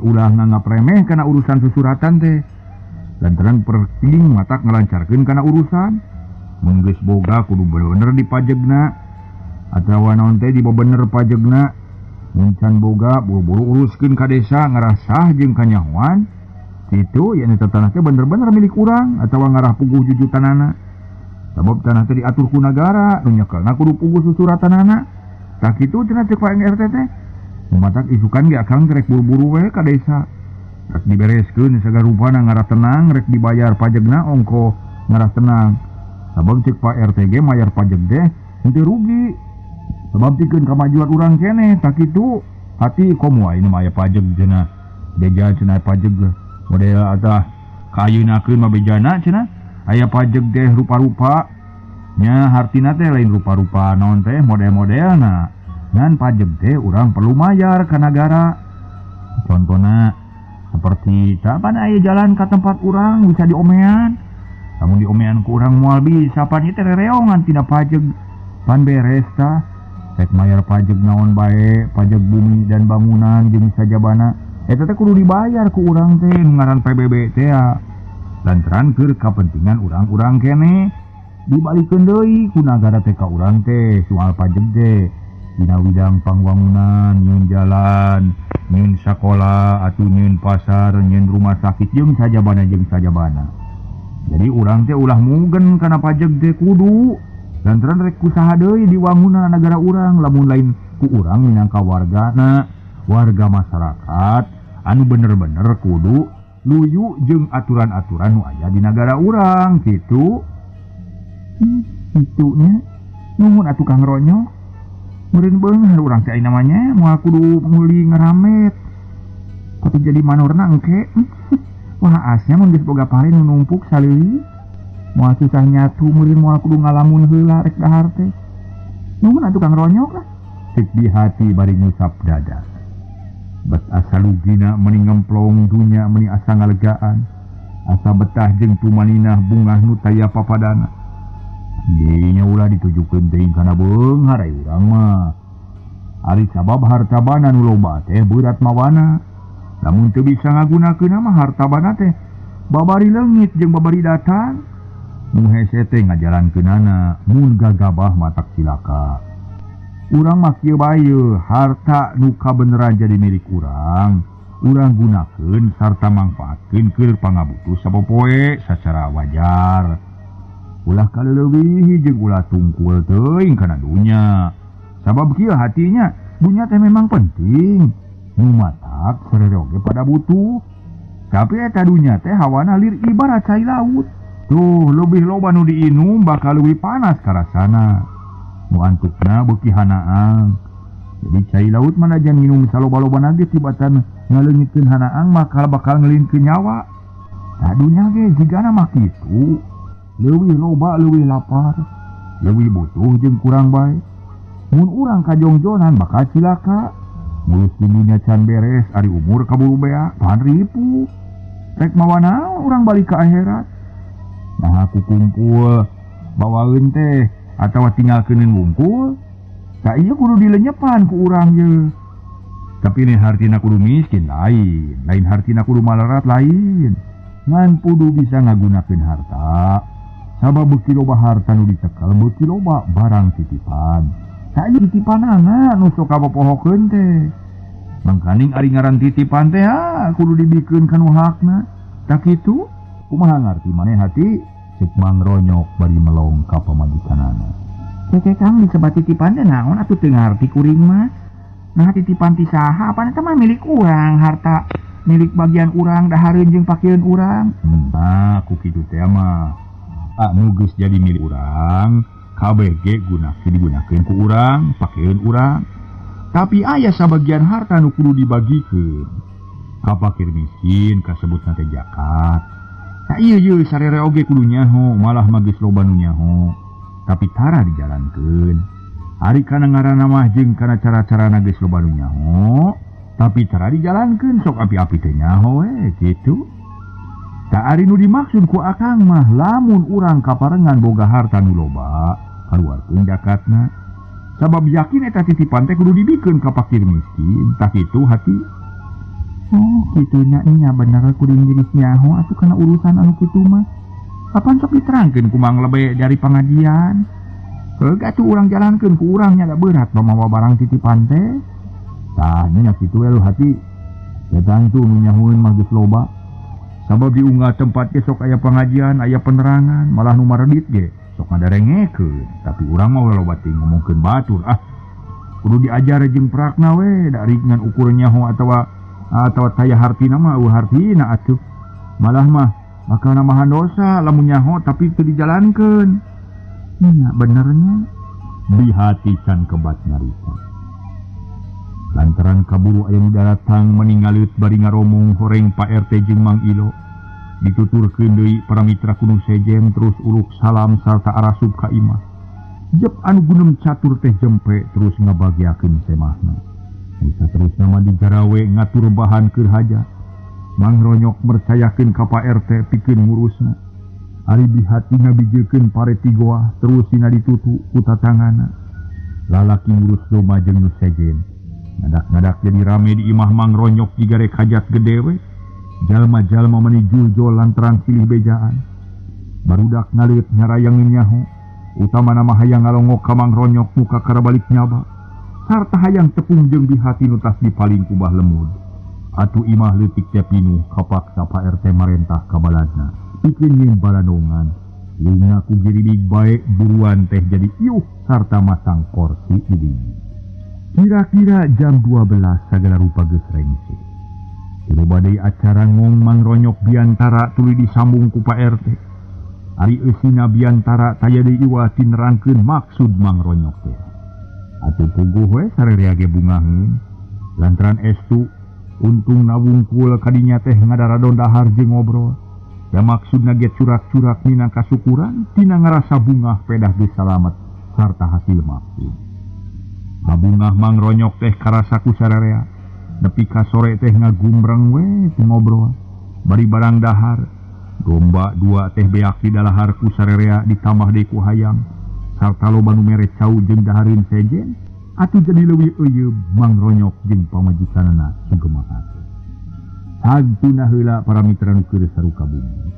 ulah nganggap remeh kana urusan susuratan teh. Lantaran penting matak ngalancarkeun kana urusan. Mun geus boga kudu bener dipajegna atawa naon teh dibebener pajegna. Mun can boga buru-buru uruskeun ka desa ngarasah jeung kanyahoan. Kitu yen eta tanah teh bener-bener milik urang atawa ngarah puguh jujutanana. Sabab tanah teh diatur ku nagara, nu nyekelna kudu puguh susuratanana. Tah kitu cenah ceuk Pak RT teh. Matak isukan ge akang rek buru-buru we ka desa. Rek dibereskeun sagarupana ngarah tenang, rek dibayar pajegna ongko ngarah tenang. Sabab ceuk Pak RT ge mayar pajeg teh henteu rugi. Sabab pikeun kamajuan urang keneh tah kitu. Hati komo ayeuna mah aya pajeg cenah. Beja cenah pajeg model atah kaayeunakeun mah bejana cenah. Aya pajeg teh rupa-rupa. Nya hartina teh lain rupa-rupa naon teh model-modelna. Ngan pajeg teh urang perlu mayar ka nagara. Contohna seperti kapan aya jalan ka tempat urang bisa diomean. Lamun diomean ku urang moal bisa pan ieu teh rereongan tina pajeg. Pan beres tah. Rek mayar pajeg naon bae, pajeg bumi dan bangunan jeung sajabana. Eta teh kudu dibayar ku urang teh nu ngaran PBB teh ya. Lantaran keur kapentingan urang-urang keneh. Dibalikeun deui ku nagara teh ka urang teh soal pajeg teh. Dina widang pangwangunan, nyieun jalan, nyieun sakola, atuh nyieun pasar, nyieun rumah sakit jeung sajabana jeung sajabana. Jadi urang teh ulah mugen kana pajeg teh kudu. Lantaran rek kusaha deui diwangunan nagara urang lamun lain ku urang minangka wargana, warga masyarakat anu bener-bener kudu luyu jeung aturan-aturan nu aya di nagara urang kitu. Kitunya nuhun atuh Kang Ronyok. Meureun beunghar urang teh ayeuna mah nya moal kudu nguli ngeramet. Kudu jadi manorna engke. Wah asnya mun geus boga pare nu numpuk saleuwi. Moal susah nyatu meureun moal kudu ngalamun heula rek dahar teh. Nuhun atuh Kang Ronyok lah. Cek di hati bari ngusap dada. Bet asa lugina meni ngemplong dunya meni asa ngalegaan. Asa betah jeung tumaninah bungah nu taya papadana. Nya ulah ditujukeun teuing kana beunghar ai urang mah. Ari sabab harta bana nu loba teh beurat mawana. Lamun teu bisa ngagunakeun mah harta bana teh babari leungit jeung babari datang. Nu hese teh ngajalankeunana mun gagabah matak cilaka. Urang mah kieu bae harta nu kabeneran jadi milik urang, urang gunakeun sarta mangfaatkeun keur pangabutuh sapopoe sacara wajar. Ulah kaleuwih jeung ulah tungkul teuing kana dunya. Sabab kieu hatinya, dunya teh memang penting. Nu matak sarere oge pada butuh. Tapi eta dunya teh hawana lir ibarat cai laut. Tuh leuwih loba nu diinum bakal leuwih panas karasana. Nu antukna beuki hanaang. Jadi cai laut manajan minum saloba-lobana ge tibatan ngaleungitkeun hanaang maka bakal ngelinkeun nyawa. Nah dunya ge jigana mah kitu. Leuwih loba leuwih lapar, leuwih butuh jeung kurang bae. Mun urang kajongjonan bakal cilaka. Mulus dunya can beres ari umur kaburu beak pan ripu. Rek mawa naon urang balik ka akhirat. Nah aku kumpul bawaeun teh atawa tinggalkeuneun wungkul. Ka ieu kudu dilenyepan ku urang ye. Tapi ini hartina kudu miskin lain, lain hartina kudu malarat lain. Ngan kudu bisa ngagunakeun harta. Sabab beuki loba harta nu dicekel beuki loba barang titipan. Ka ieu titipanana nu sok kapopohokeun teh. Mangkaning ari ngaran titipan teh ha kudu dibikeun ka nu hakna. Tah kitu kumaha ngarti maneh hati cek Mang Ronyok bari melong ka pamajikanana. Keke Kang disebat titipan teh naon atuh teu ngarti kuring mah. Nah titipan ti saha apana teh mah milik urang harta milik bagian urang dahareun jeung pakeun urang. Nah ku kitu teh mah. Anu geus jadi milik urang, kabeh ge gunakeun digunakeun ku urang, pakeun urang. Tapi aya sabagian harta nu kudu dibagikeun. Ka fakir miskin kasebutna teh zakat. Tah ieu ye sarere oge kudu nyaho, malah mah geus loba nu nyaho. Tapi tara dijalankeun. Ari kana ngaranna mah jeung kana cara-carana geus loba nu nyaho, tapi tara dijalankeun sok api-api teh nyaho we kitu. Tak ari nu dimaksud ku akang mah lamun urang kaparengan boga harta nu loba kaluarkeun zakatna. Sabab yakin eta titipan teh kudu dibikeun ka fakir miskin. Tah kitu hati. Oh, kitu nya nya bener kuring geus nyaho atuh kana urusan anu kitu mah. Kapan sok diterangkeun ku Mang Lebe dari pangajian? Heug atuh urang jalankeun ku urang nya da berat mawa barang titipan teh. Tah nya kitu we lu hati. Tangtu nu nyahueun mah geus loba. Sabab diunggah tempat ge sok aya pengajian, aya penerangan, malah nu maredit ge sok ngadarengekeun. Tapi urang mah loba teuing ngomongkeun batur ah. Kudu diajar jeung prakna we, da ari ngan ukur nyaho atawa taya hartina mah eueuh hartina atuh. Malah mah bakal namahan dosa lamun nyaho tapi teu dijalankeun. Nya benernya di hati can kebat nyarita. Lantaran kaburu aya nu daratang meningaleut bari ngaromong horeng Pak RT jeung Mang Ilo. Dituturkeun deui para mitra kudu sejen terus uluk salam sarta arasup ka imah. Jep anu gunem catur teh jempe terus ngabagiakeun semahna. Bisa terus nama dijarawe ngatur bahan keur haja. Mang Ronyok mercayakeun ka Pak RT pikeun ngurusna. Ari bihati ngabijilkeun pare ti goah terus sina ditutu ku tatangana. Lalaki ngurus domba jeung nu sejen. Ngadak-ngadak jadi rame di imah Mang Ronyok jiga rek hajat gede we. Jalma-jalma meni juljol lantaran silih bejaan. Barudak ngaleut nyarayangeun nyaho. Utamana mah hayang ngalongok ka Mang Ronyok muka karabalik nyaba. Sarta hayang tepung jeung bihati nu tas dipaling ku Bah Lemud. Atuh imah leutik teh pinuh kapaksa Pak RT marentah ka baladna. Pikeun nyeun balandongan. Lungna ku giridig bae buruan teh jadi iuh sarta masang korsi di dinya. Kira-kira jam 12 sagala rupa geus rengse. Loba deui acara ngong Mang Ronyok biantara tuluy disambung ku Pak RT. Ari eusina biantara taya deui iwa tinerangkeun maksud Mang Ronyok teh. Atuh puguh we sarerea ge bungaheun. Lantaran estu untung nawungkul kadinya teh ngadaradon dahar jeung ngobrol. Da maksudna ge curak-curak minangka syukuran tina ngarasa bungah pedah geus salamet sarta hasil maksud. Habungah Mang Ronyok teh karasa ku sararea. Nepi ka sore teh ngagumbreng we teu ngobrol. Bari barang dahar, domba dua teh beak di dalahar ku sarerea ditambah deui ku hayam. Sarta loba nu mere cau jeung dahareun sejen, atuh jadi leuwih euyeub Mang Ronyok jeung pamajikanana sugemahan. Sagtuna heula para mitra nu keur saruka bumi.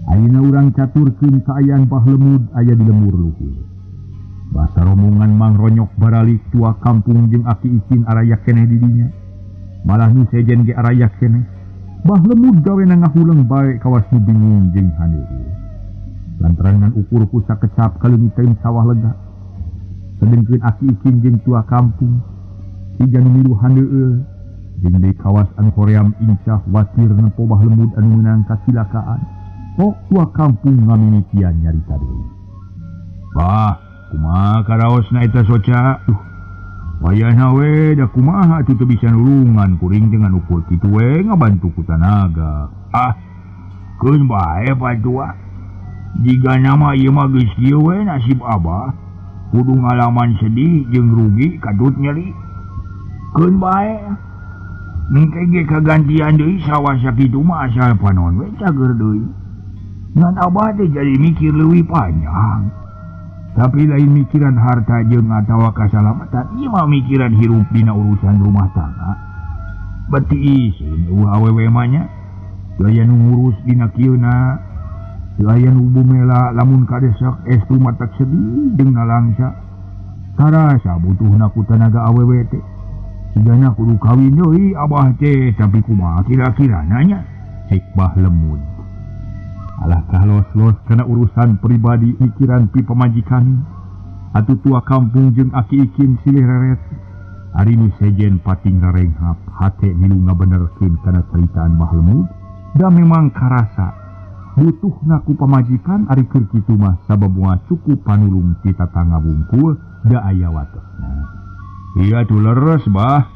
Ayeuna urang caturkeun kaayaan Bah Lemud aya di lembur luhur. Basa rombongan Mang Ronyok baralik tua kampung jeung aki ikin arayak keneh di dinya. Malah nu sejen ge arayak keneh. Bah Lemud gawena ngahuleng bae kawas nu bingung jeung handeureuh. Lantaran ngan ukur ku sakecap kaleungiteun sawah lega. Sedengkeun aki ikin jeung tua kampung siga nu milu handeueul jeung deui kawas anu hoream incah watir nempo Bah Lemud anu meunang kacilakaan. Pok tua kampung ngamimitian nyarita deui. Bah, kumaha karaosna eta soca? Duh, wayahna we da kumaha atuh teu bisa nulungan kuring dengan ukur kitu we ngabantu ku tanaga. Ah, keun bae patua. Jiga nama ieu mah geus kieu we nasib abah. Kudu ngalaman sedih jeung rugi kadut nyeri. Keun bae. Mungkin ge kagantian deui sawah sakitu mah asal panon we cager deui. Ngan abah teh jadi mikir leuwih panjang. Tapi lain mikiran harta jeung atawa kasalamatan, ieu mah mikiran hirup dina urusan rumah tangga. Beti isin eueuh awewe mah nya. Teu aya nu ngurus dina kieuna. Teu aya nu bumela lamun kadesak estu matak sedih jeung nalangsa. Karasa butuhna ku tanaga awewe teh. Sigana kudu kawin deui abah teh, tapi kumaha kira-kirana nya? Cek Bah Lemud. Alah kahlos-los kana urusan pribadi mikiran pi pamajikan. Atuh tua kampung jeung aki ikin silih reret. Ari nu sejen pating rarenghap hate milu ngabenerkeun kana caritaan Bah Lemud. Da memang karasa butuhna ku pamajikan ari keur kitu mah sabab moal cukup panulung ti tatangga wungkul da aya watesna. Iya tuh leres bah.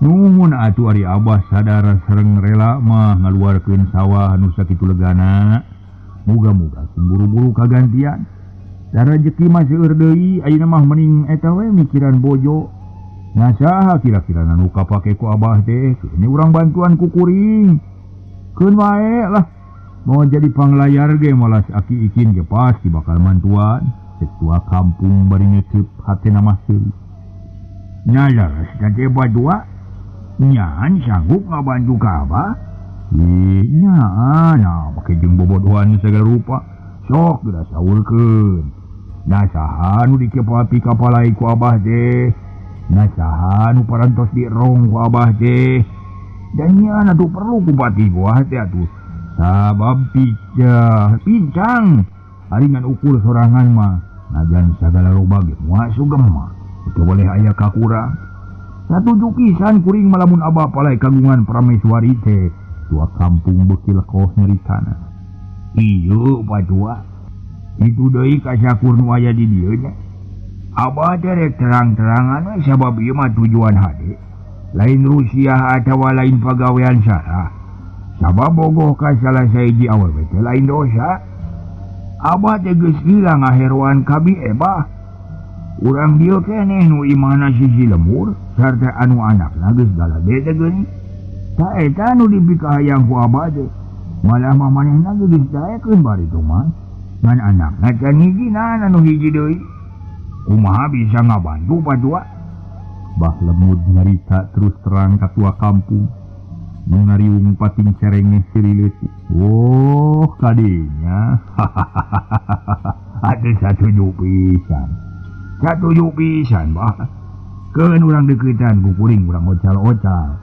Nuhun atuh ari abah sadar sareng rela mah ngaluarkeun sawah nu sakitu legana. Muga-muga sing buru-buru kagantian. Da rejeki mah seueur deui ayeuna mah mending eta we mikiran bojo. Nah saha kira-kira nu kapake ku abah teh? Ini urang bantuan ku kuring. Keun wae lah. Mau jadi panglayar ge malas aki ikin ge pasti bakal mantuan. Ketua kampung bari ngecep hatena mah seuri. Nya leres teh badua nyaan sanggup ngabantu ka abah? Ih, nyaan nah make jeung bobodohan segala rupa. Sok geura saurkeun. Nah saha nu dikepapi kapalai ku abah teh? Nah saha nu parantos dirong ku abah teh? Dan nyaan atuh perlu ku pati gua teh atuh. Sabab pincang ari ngan ukur sorangan mah najan sagala loba ge moal sugem mah teu boleh aya kakurang. Satuju pisan kuring malamun abah palai kagungan prameswari teh. Tua kampung beuki lekoh nyaritana. Ieu padua itu deui kasakur nu aya di dieu nya. Abah teh rek terang-terangan we sabab ieu mah tujuan hade. Lain rusiah atawa lain pagawean sarah. Sabab bogoh ka salah sahiji awewe teh lain dosa. Abah teh geus gila ngaheroan kabi ebah. Urang dieu keneh nu imahna sisi lembur sarta anu anakna geus galade teh geuning. Ta eta nu dipikahayang ku abah teh. Malah mah manehna geus daekeun bari teh mah. Ngan anakna can hijinan anu hiji deui. Kumaha bisa ngabantu padua? Bah Lemud nyarita terus terang ka tua kampung. Nu ngariung pating cerenge siri leutik. Oh, kadinya. Atuh satuju pisan. Satuju pisan, bah. Keun urang deukeutan ku kuring urang ocal-ocal.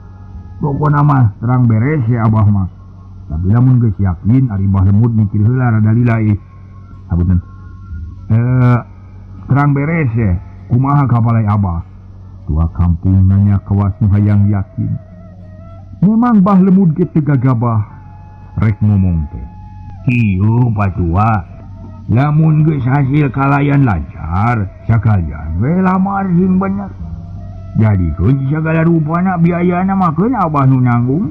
Pokona mah terang beres ya abah mah. Tapi lamun geus yakin ari Bah Lemud mikir heula rada lila ih. Hapunten. Terang beres ya. Kumaha kapalai abah? Tua kampung nanya kawas nu hayang yakin. Memang Bah Lemud ge teu gagabah rek ngomong teh. Ieu patua. Lamun geus hasil kalayan lancar, sakalian we lamar sing bener. Jadikeun sagala rupana biayana mah keun abah nu nanggung.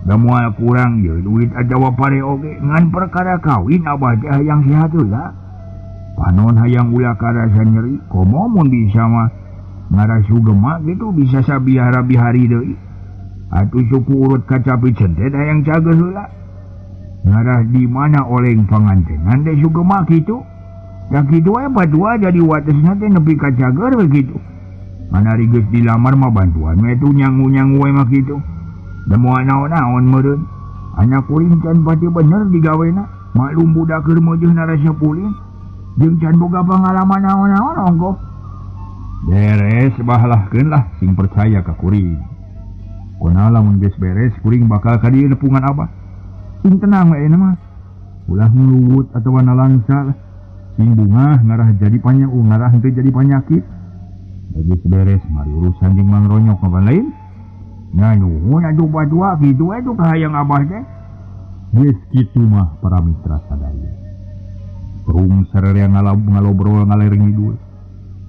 Da moal kurang ieu duit atawa pare oge ngan perkara kawin abah teh hayang sehat heula. Panon hayang ulah karasa nyeri, komo mun bisa mah ngarasu gemak gitu bisa sabiara-bihari deui. Atuh suku urut kacapi centet hayang cager heula. Ngarah di mana oleng pangantenan teh sugemak kitu. Da kitu we padua jadi watesna teh nepi ka cager we kitu. Mana ari geus dilamar mah bantuan we tuh nyangu-nyangu we mah kitu. Da moal naon-naon meureun. Anak kuring can pati bener digawena. Maklum budak keur meujeun rasa pulin. Jeung can boga pangalaman naon-naon ongkoh. Beres bahlahkeun lah sing percaya ka kuring. Kona lamun geus beres kuring bakal ka dieu nepungan abah. Sing tenang we ayeuna mah. Ulah nguluwut atawa nalangsa lah. Sing bungah ngarah jadi panyak, ngarah henteu jadi panyakit. Geus beres mari urusan jeung Mang Ronyok kapan lain. Nya nuhun atuh badua kitu we tuh kahayang abah teh. Geus kitu mah para mitra sadaya. Prung sararea ngalobrol ngaler ngidul.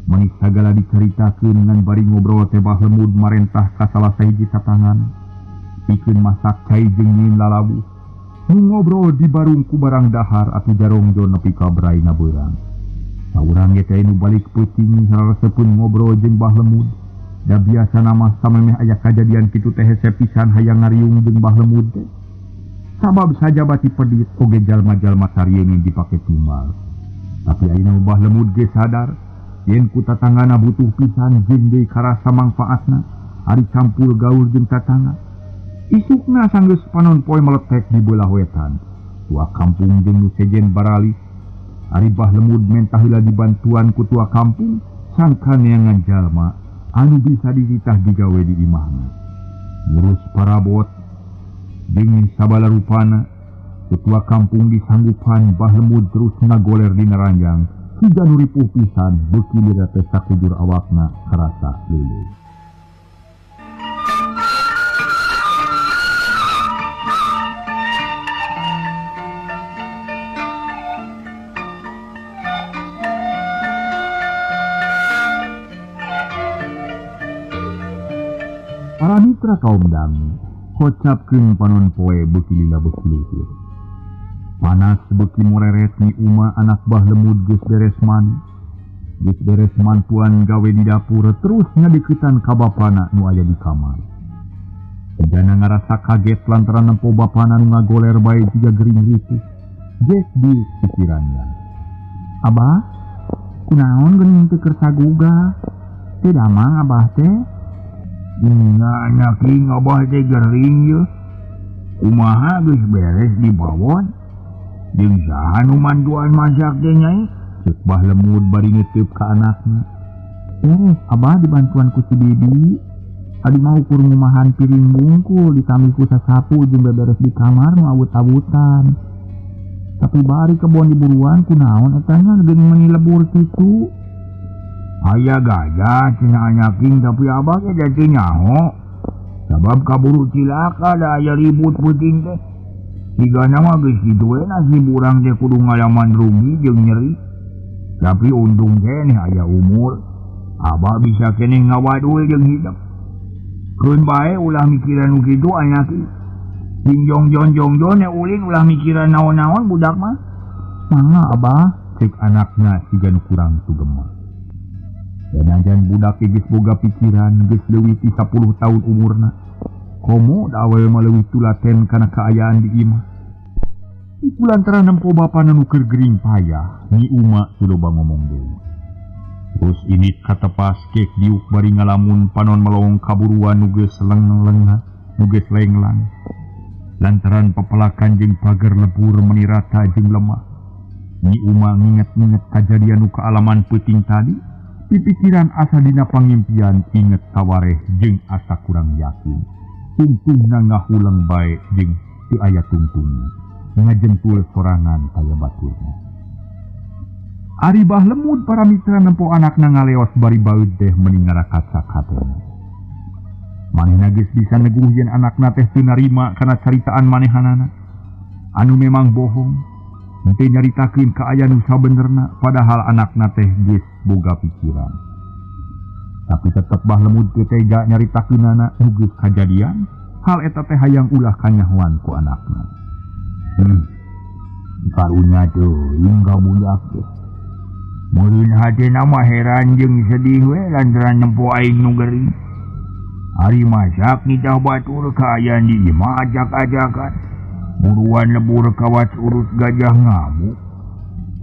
Manis sagala dicaritakeun ngan bari ngobrol teh Bah Lemud marentah ka salah sahiji satangan. Pikeun masak cai jeung nyieun lalabu. Nu ngobrol di barung ku barang dahar atuh jarongjo nepi ka braina beurang. Saurang ge teh nu balik peuting sararesepeun ngobrol jeung Bah Lemud. Da biasana mah samemeh aya kajadian kitu teh hese pisan hayang ngariung jeung Bah Lemud teh. Sabab sajabati pedit oge jalma-jalma sarieun dipake tumbal. Tapi ayeuna Bah Lemud ge sadar yen ku tatanggana butuh pisan jeung deui karasa mangfaatna ari campur gaul jeung tatangga. Isukna sanggeus panon poe meletek di beulah wetan. Tua kampung jeung nu sejen barali. Ari Bah Lemud mentah heula dibantuan ku tua kampung sangka neangan jalma anu bisa dititah digawe di imahna. Ngurus parabot jeung sabala rupana ketua kampung disanggupan Bah Lemud terus ngagoler dina ranjang hingga nu ripuh pisan beuki lira teh sakujur awakna karasa leuleut. Para mitra kaum dangu kocapkeun panon poe beuki lila beuki leutik. Panas beuki moreret ni uma anak Bah Lemud geus beres mandi. Geus beres mantuan gawe di dapur terus ngadeuketan ka bapana nu aya di kamar. Jana ngarasa kaget lantaran nempo bapana nu ngagoler bae jiga gering ripuh. Geus di pikirannya. Abah, kunaon geuning teu keur sagugah? Teu damang abah teh. Nya anak ing abah teh gering ye. Kumaha geus beres di bawon? Jeung saha nu mantuan masak teh nyai? Ceuk Bah Lemud bari ngeteup ka anakna. Beres abah dibantuan ku si Bibi. Adi mah ukur ngumahan piring bungkul ditami ku sasapu jeung beberes di kamar nu awut-awutan. Tapi bari kebon diburuan kunaon eta nya geuning meuni lebur kitu. Aya gajah cenah anyaking tapi abah ge da teu nyaho. Sabab kaburu cilaka da aya ribut peuting teh. Sigana mah geus kitu we nasib urang teh kudu ngalaman rugi jeung nyeri. Tapi untung keneh aya umur. Abah bisa keneh ngawadul jeung hidup. Keun bae ulah mikiran nu kitu anyaking. Jingjong jonjong jon ulin ulah mikiran naon-naon budak mah. Mangga abah, ceuk anakna siga nu kurang sugema. Sanajan budak geus boga pikiran geus leuwih ti 10 tahun umurna. Komo da awewe mah leuwih tulaten kana kaayaan di imah. Iku lantaran nempo bapana nu keur gering payah, Nyi Uma teu loba ngomong deui. Terus ini katepas kek diuk bari ngalamun panon melong kaburuan nu geus leng-lengna, nu geus lenglang. Lantaran pepelakan jeung pager lebur meuni rata jeung lemah. Nyi Uma nginget-nginget kajadian nu kaalaman peuting tadi, pipikiran asa dina pangimpian inget kawareh jeung asa kurang yakin. Tungtungna ngahuleng bae jeung teu aya tungtungna. Ngajentul sorangan kaya baturna. Ari Bah Lemud para mitra nempo anakna ngaleos bari baeud teh meuni ngarakacak hatena. Manehna geus bisa neguh yen anakna teh teu narima kana caritaan manehanana. Anu memang bohong, henteu nyaritakeun kaayaan nu sabenerna padahal anakna teh geus boga pikiran. Tapi tetep Bah Lemud teu tega nyaritakeunana nu geus kajadian, hal eta teh hayang ulah kanyahoan ku anakna. Karunya teuing ka budak teh. Meureun hatena mah heran jeung sedih we lantaran nempo aing nu gering. Ari masak nitah batur kaayaan di imah ajak-ajakan. Buruan lebur kawat urut gajah ngamuk.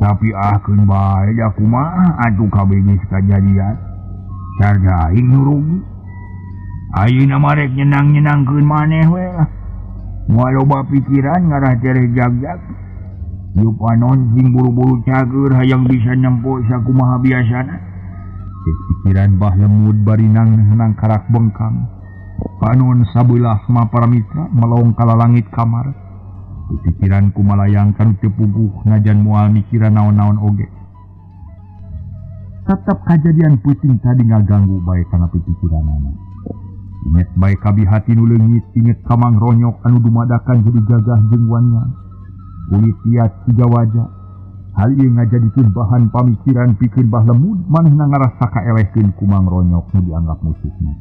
Tapi ah keun bae da kumaha atuh kabeh geus kajadian. Sarga aing nu rugi. Ayeuna mah rek nyenang-nyenangkeun maneh we lah. Moal loba pikiran ngarah tereh jagjag. Ieu panon sing buru-buru cager hayang bisa nempo sakumaha biasana. Pikiran Bah Lemud bari nang karak bengkang. Panon sabelah mah para mitra melong ka lalangit kamar. Pikiran ku malayang kanu teu puguh najan moal mikiran naon-naon oge. Tetep kajadian peuting tadi ngaganggu bae kana pikiranana. Inget bae kabi hati nu leungit, inget ka Mang Ronyok anu dumadakan jadi gagah jeung wanian. Kulit liat tiga wajah. Hal ieu ngajadikeun bahan pamikiran pikeun Bah Lemud manehna ngarasa kaelehkeun ku Mang Ronyok nu dianggap musuhna.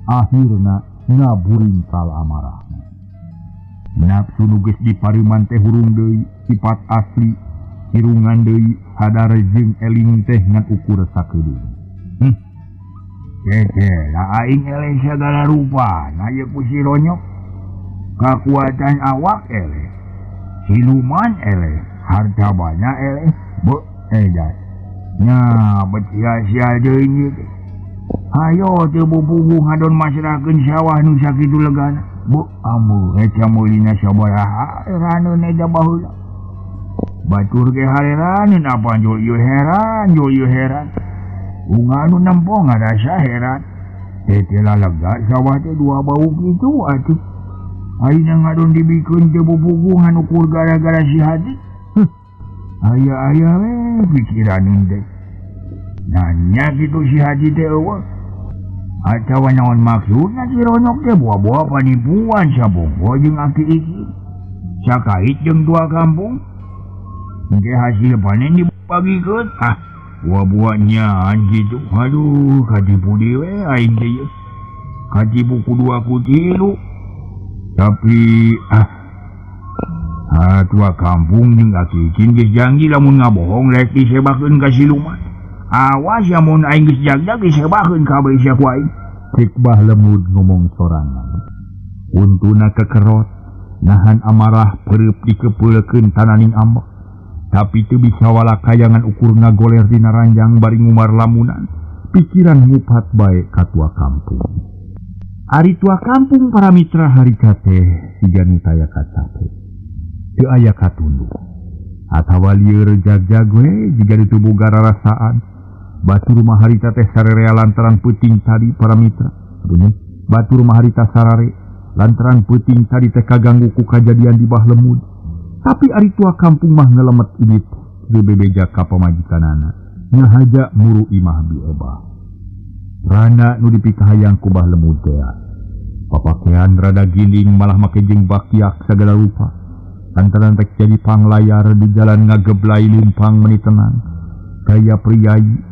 Akhirna ngaburingkal amarahna. Nafsu nu geus dipareuman teh hurung deui, sifat asli irungan deui, sadar jeung eling teh ngan ukur sakedeung. Keke lah aing eleh sagala rupa, na ieu ku si Ronyok. Kakuatan awak eleh, siluman eleh, harta banyak eleh, be edan. Nya betia-sia deui ieu teh. Hayo teu bubuguh ngadon masrahkeun sawah nu sakitu legana. Be ambu eta meulina sabaraha raneun eta baheula. Batur ge hareraneun apa jol ieu heran, jol ieu heran. Unga nu nempo ngarasa heran. Teh teh lega sawah teh dua bau kitu atuh. Ayeuna ngadon dibikeun teu bubuguh ukur gara-gara si Hadi. Aya-aya we pikiran teh. Nanya kitu si Haji teh eueuh. Atawa naon maksudna si Ronyok teh buah-buah panipuan sabongko jeung aki iki. Sakait jeung dua kampung. Engke hasil panen dibagikeun. Ah, buah-buahnya kitu. Aduh, katipu deui we aing teh ieu. Katipu ku dua ku tilu. Tapi ah tua kampung jeung aki iki geus janji lamun ngabohong rek disebakeun ka siluman. Awas ya mun aing geus jagjag disebakeun kabeh sia ku aing. Cek Bah Lemud ngomong sorangan. Untuna kekerot nahan amarah pereup dikepeulkeun tananing ambek. Tapi teu bisa walakayangan ukur ngagoler dina ranjang bari ngumar lamunan. Pikiran ngupat bae ka tua kampung. Ari tua kampung para mitra harita teh siga nu taya kacape. Teu aya katunduk. Atawa lieur jag-jag we jiga ditubuga rarasaan. Batur mah harita teh sarerea lantaran peuting tadi para mitra. Batur mah harita sarare lantaran peuting tadi teh kaganggu ku kajadian di Bah Lemud. Tapi ari tua kampung mah ngelemet indit teu bebeja ka pamajikanana. Ngahaja muru imah Bi Ebah. Rana nu dipikahayang ku Bah Lemud teh. Papakean rada ginding malah make jeung bakiak sagala rupa. Lantaran rek jadi panglayar di jalan ngageblai limpang meni tenang. Gaya priayi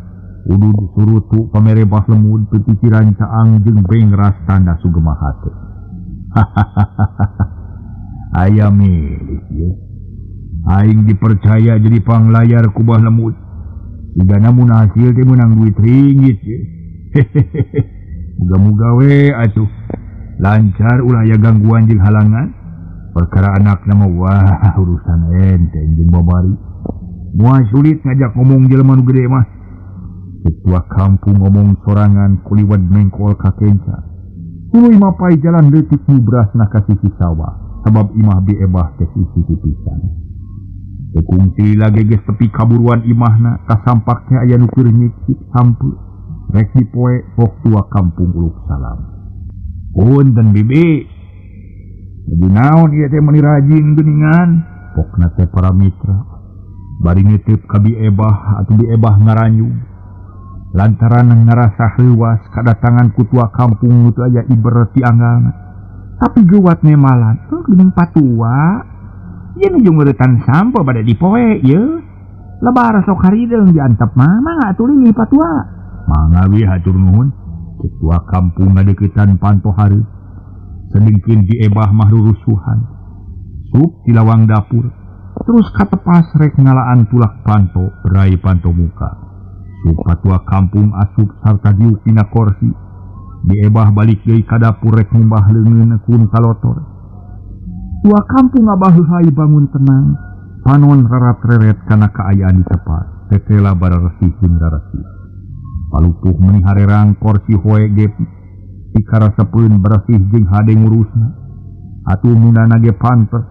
udud surutu pamere Bah Lemud pipikiran caang jeung bengras tanda sugema hate. Aya milik ye. Aing dipercaya jadi panglayar ku Bah Lemud. Sigana mun hasil teh meunang duit ringgit ye. Muga-muga we atuh lancar ulah aya gangguan jeung halangan. Perkara anak nama wah urusan enteng jeung babari. Moal sulit ngajak ngomong jelema nu gede mah. Ketua kampung ngomong sorangan kuliwat mengkol ka kenca. Tuluy mapai jalan leutik mubrasna ka sisi sawah. Sabab imah Bi Ebah teh sisi pisan. Teu kungsi lagi geus tepi kaburuan imahna kasampak teh aya nu keur nyicip sampeu. Rek dipoe pok tua kampung uluk salam. Punten bibi. Jadi naon ieu teh meuni rajin geuningan? Pokna teh para mitra. Bari nitip ka Bi Ebah atuh Bi Ebah ngaranjug. Lantaran ngarasa reuwas kadatangan ku tua kampung nu teu aya iber ti anggalna. Tapi geuwat nemalan, geuning patua. Ieu nuju ngeuretan sampo bade dipoe ieu. Lebar sok harideung diantep mah mangga atuh linggih patua. Mangga we hatur nuhun. Cek tua kampung ngadeuketan panto hareup. Sedengkeun Bi Ebah mah rurusuhan. Sup di lawang dapur. Terus katepas rek ngalaan tulak panto, berai panto muka. Sup patua kampung asup sarta diuk dina korsi. Bi Ebah balik deui ka dapur rek ngumbah leungeun kun kalotor. Tua kampung ngabaheuhai bangun tenang. Panon rarat-reret kana kaayaan di tepat. Tetela bararesih jeung raresih. Palupuh meuni harerang korsi hoe ge dikarasepeun beresih jeung hade ngurusna. Atuh mundana ge pantes.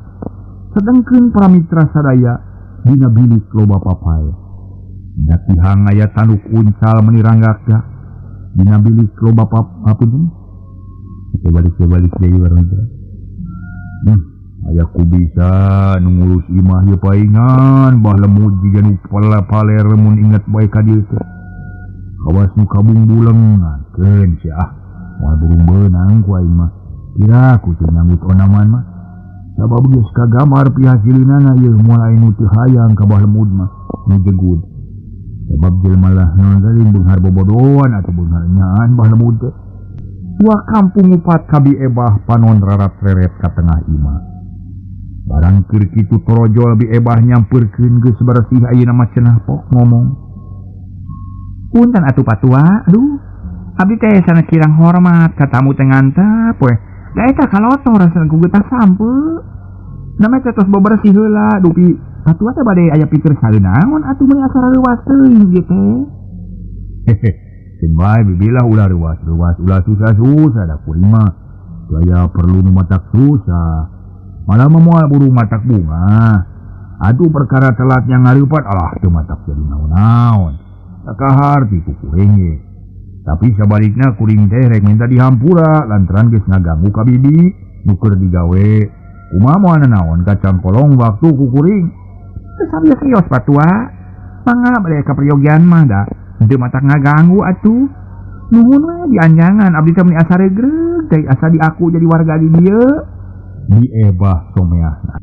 Sedengkeun para mitra sadaya dina bilik loba papae. Dina tihang aya tanduk uncal meuni ranggak-gak. Dina bilik loba papunten. Balik-balik deui warna teh. Aya ku bisa nu ngurus imah ieu paingan Bah Lemud jiga nu paler mun inget bae ka dieu teh. Kawas nu kabung bulengan keun sia ah. Moal burung beunang ku aing mah. Kira ku teu nyanggut onaman mah. Sabab geus kagambar pihasilinana ieu moal aya nu teu hayang ka Bah Lemud mah nu jegud. Sabab jelema lah naon tadi beunghar bobodoan atuh beunghar nyaan Bah Lemud teh. Tua kampung ngupat ka Bi Ebah panon rarat-reret ka tengah imah. Barang keur kitu torojol Bi Ebah nyampeurkeun geus beresih ayeuna mah cenah pok ngomong. Punten atuh patua, aduh. Abdi teh sanes kirang hormat ka tamu teh ngantep we. Da eta kalotor rasana ku geutah sampeu. Name teh tos bebersih heula dupi patua teh bade aya pikir saeunaon atuh meuni asa rareuwas teuing ieu teh. Hehe. Keun bae bibilah ulah reuwas-reuwas ulah susah-susah da kuring mah. Teu aya perlu nu matak susah. Malah mah moal buru matak bunga. Aduh perkara telatnya ngareupat alah teu matak jadi naon-naon. Sakahar ti ku kuring ge. Tapi sabalikna kuring teh rek minta dihampura lantaran geus ngaganggu ka bibi nu keur digawe. Kumaha moal nanaon kacang kolong waktu ku kuring. Teu sabios-bios patua. Mangga bade ka peryogian mah da henteu matak ngaganggu atuh. Nuhun we dianjangan abdi teh meuni asa regreg teh asa diaku jadi warga di dieu. Bi Ebah someahna.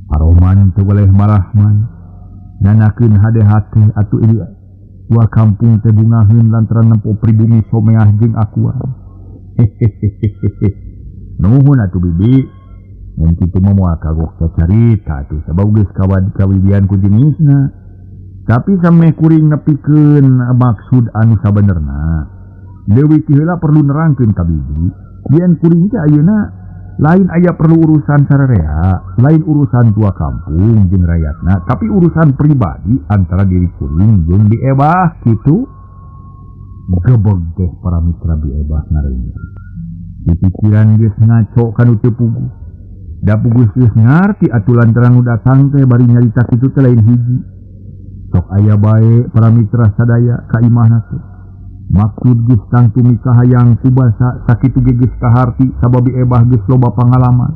Paroman teu boleh marahman. Nanakeun hade hate atuh ieu tua kampung teh bungaheun lantaran nempo pribumi someah jeung akuan. Hehehehe. Nuhun atuh bibi. Mun kitu mah moal kagok cacarita atuh sabab geus kawad kawibian ku jenisna. Tapi sameh kuring nepikeun maksud anu sabenerna. Leuwih ti heula perlu nerangkeun ka bibi. Yen kuring teh ayeuna Lain aya perlu urusan sararea, lain urusan tua kampung jeung rakyatna, tapi urusan pribadi antara diri kuring jeung Bi Ebah kitu. Gebeg teh para mitra Bi Ebah ngareuneuh. Di pikiran geus ngaco kanu teu puguh. Da puguh geus ngarti atuh lantaran nu datang teh bari nyarita kitu teh lain hiji. Sok aya bae para mitra sadaya ka imahna teh. Maksud geus tangtu mikahayang ku basa sakitu ge geus kaharti sabab Bi Ebah geus loba pangalaman.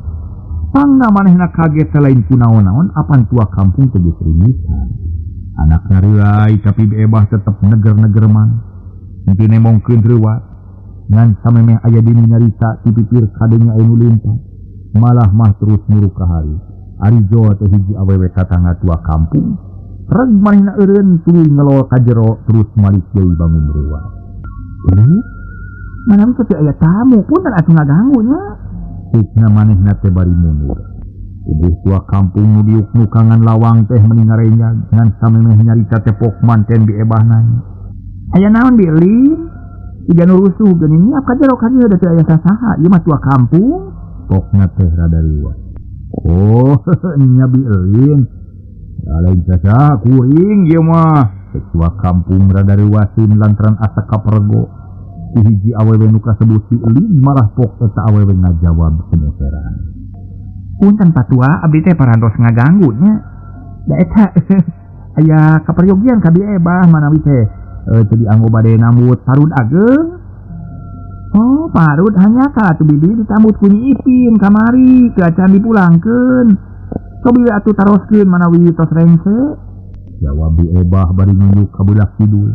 Pangna manehna kaget lain ku naon-naon apan tua kampung teh geus ringitan. Anakna reuay tapi Bi Ebah tetep neger-neger maneh. Henteu nemongkeun reuat. Ngan samemeh aya dinu nyarita ti pipir kadenya anu leumpang. Malah mah terus muruk ka hari. Ari Joa teh hiji awewe tatangga tua kampung. Reg manehna eureun tuluy ngelol ka jero terus malik deui bangun reuat. Mana teh aya tamu punten atuh ngaganggu nya. Ceukna manehna teh bari mundur. Ubuh tua kampung nu diuk nukangan lawang teh meuni ngarenyag ngan samemeh nyarita teh pok manten Bi Ebah nanya. Aya naon Bi Lin? Iga nu rusuh geuning nya ka jero ka dieu da teu aya sasaha, ieu mah tua kampung. Pokna teh rada liwat. Oh, nya Bi Lin. Lain sasaha kuring ieu mah. Tua kampung rada reuaseun lantaran asa kapergo. Ku hiji awewe nu kasebut Bi Lin malah pok eta awewe ngajawab semuteran. Punten patua abdi teh parantos ngaganggu nya. Da eta aya kaperyogian ka Bi Ebah manawi teh teu dianggo bade nambut parud ageung. Oh, parud hanya ka atuh bibi ditambut ku Nyi Ipin kamari teu acan dipulangkeun. Cobi we atuh taroskeun manawi tos rengse. Jawab Bi Ebah bari nunjuk ka belah kidul.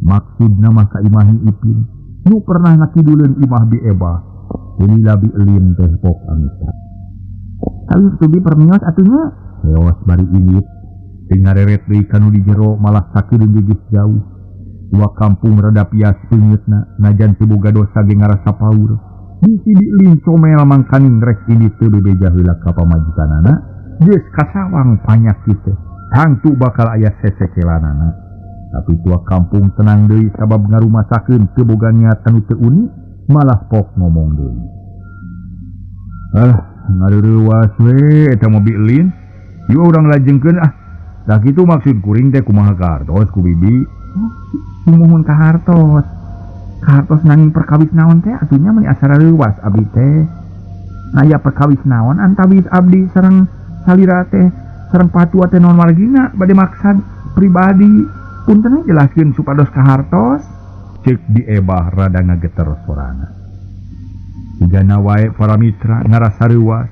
Maksudna mah ka imah Nyi Ipin nu pernah ngakiduleun imah Bi Ebah. Lila Bi Lin teh pok angita. Kawis tuh bi permios atuh nya. Leos bari indit. Teu ngareret deui ka nu di jero malah sakieu geus jauh. Tua kampung rada pias peungeutna najan teu boga dosa ge ngarasa paur. Bisi Bi Lin comel mangkaning rek indit teu bebeja heula ka pamajikanana, geus kasawang panyakit teh. Tangtu bakal aya sesekelanana. Tapi tua kampung tenang deui sabab ngarumasakeun teu boga niatan nu teu uni, malah pok ngomong deui. Ah, ngareurewas we eta mah Bi Lin. Ieu urang lajengkeun ah. Tah kitu maksud kuring teh kumaha kahartos ku bibi. Sumuhun kahartos. Kahartos nanging perkawis naon teh atunya meuni asa reuwas abdi teh. Aya perkawis naon antawis abdi sareng salira teh sareng patua teh naon wargina bade maksad pribadi. Punten jelaskeun supados kahartos. Ceuk Bi Ebah rada ngageter sorana. Sigana wae para mitra ngarasa reuwas.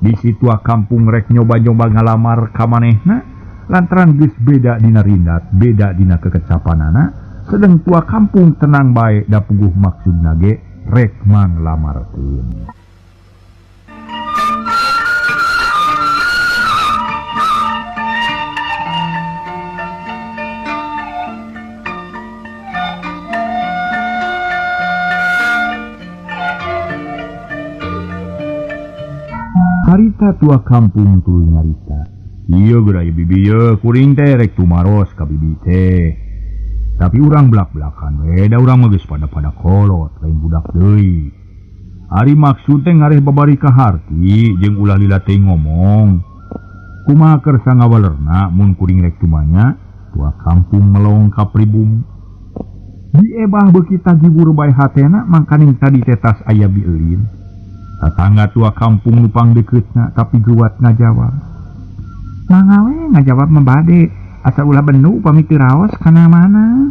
Bisi tua kampung rek nyoba-nyoba ngalamar ka manehna lantaran geus beda dina rindat, beda dina kekecapanana, sedeng tua kampung tenang bae da puguh maksudna ge rek manglamarkeun. Harita tua kampung tuluy nyarita. Ieu geura ieu bibi ye kuring teh rek tumaros ka bibi teh. Tapi urang belak-belakan we da urang mah geus pada-pada kolot lain budak deui. Ari maksud teh ngareh babari ka harti jeung ulah lila teh ngomong. Kumaha kersa ngawalerna mun kuring rek tumanya tua kampung melong ka pribumi. Bi Ebah beuki tagibur bae hatena mangkaning tadi teh tas aya Bi Lin. Tatangga tua kampung nupang dekeutna tapi geuwat ngajawab. Mangga we ngajawab mah bade asa ulah bendu upami teu raos kana mana.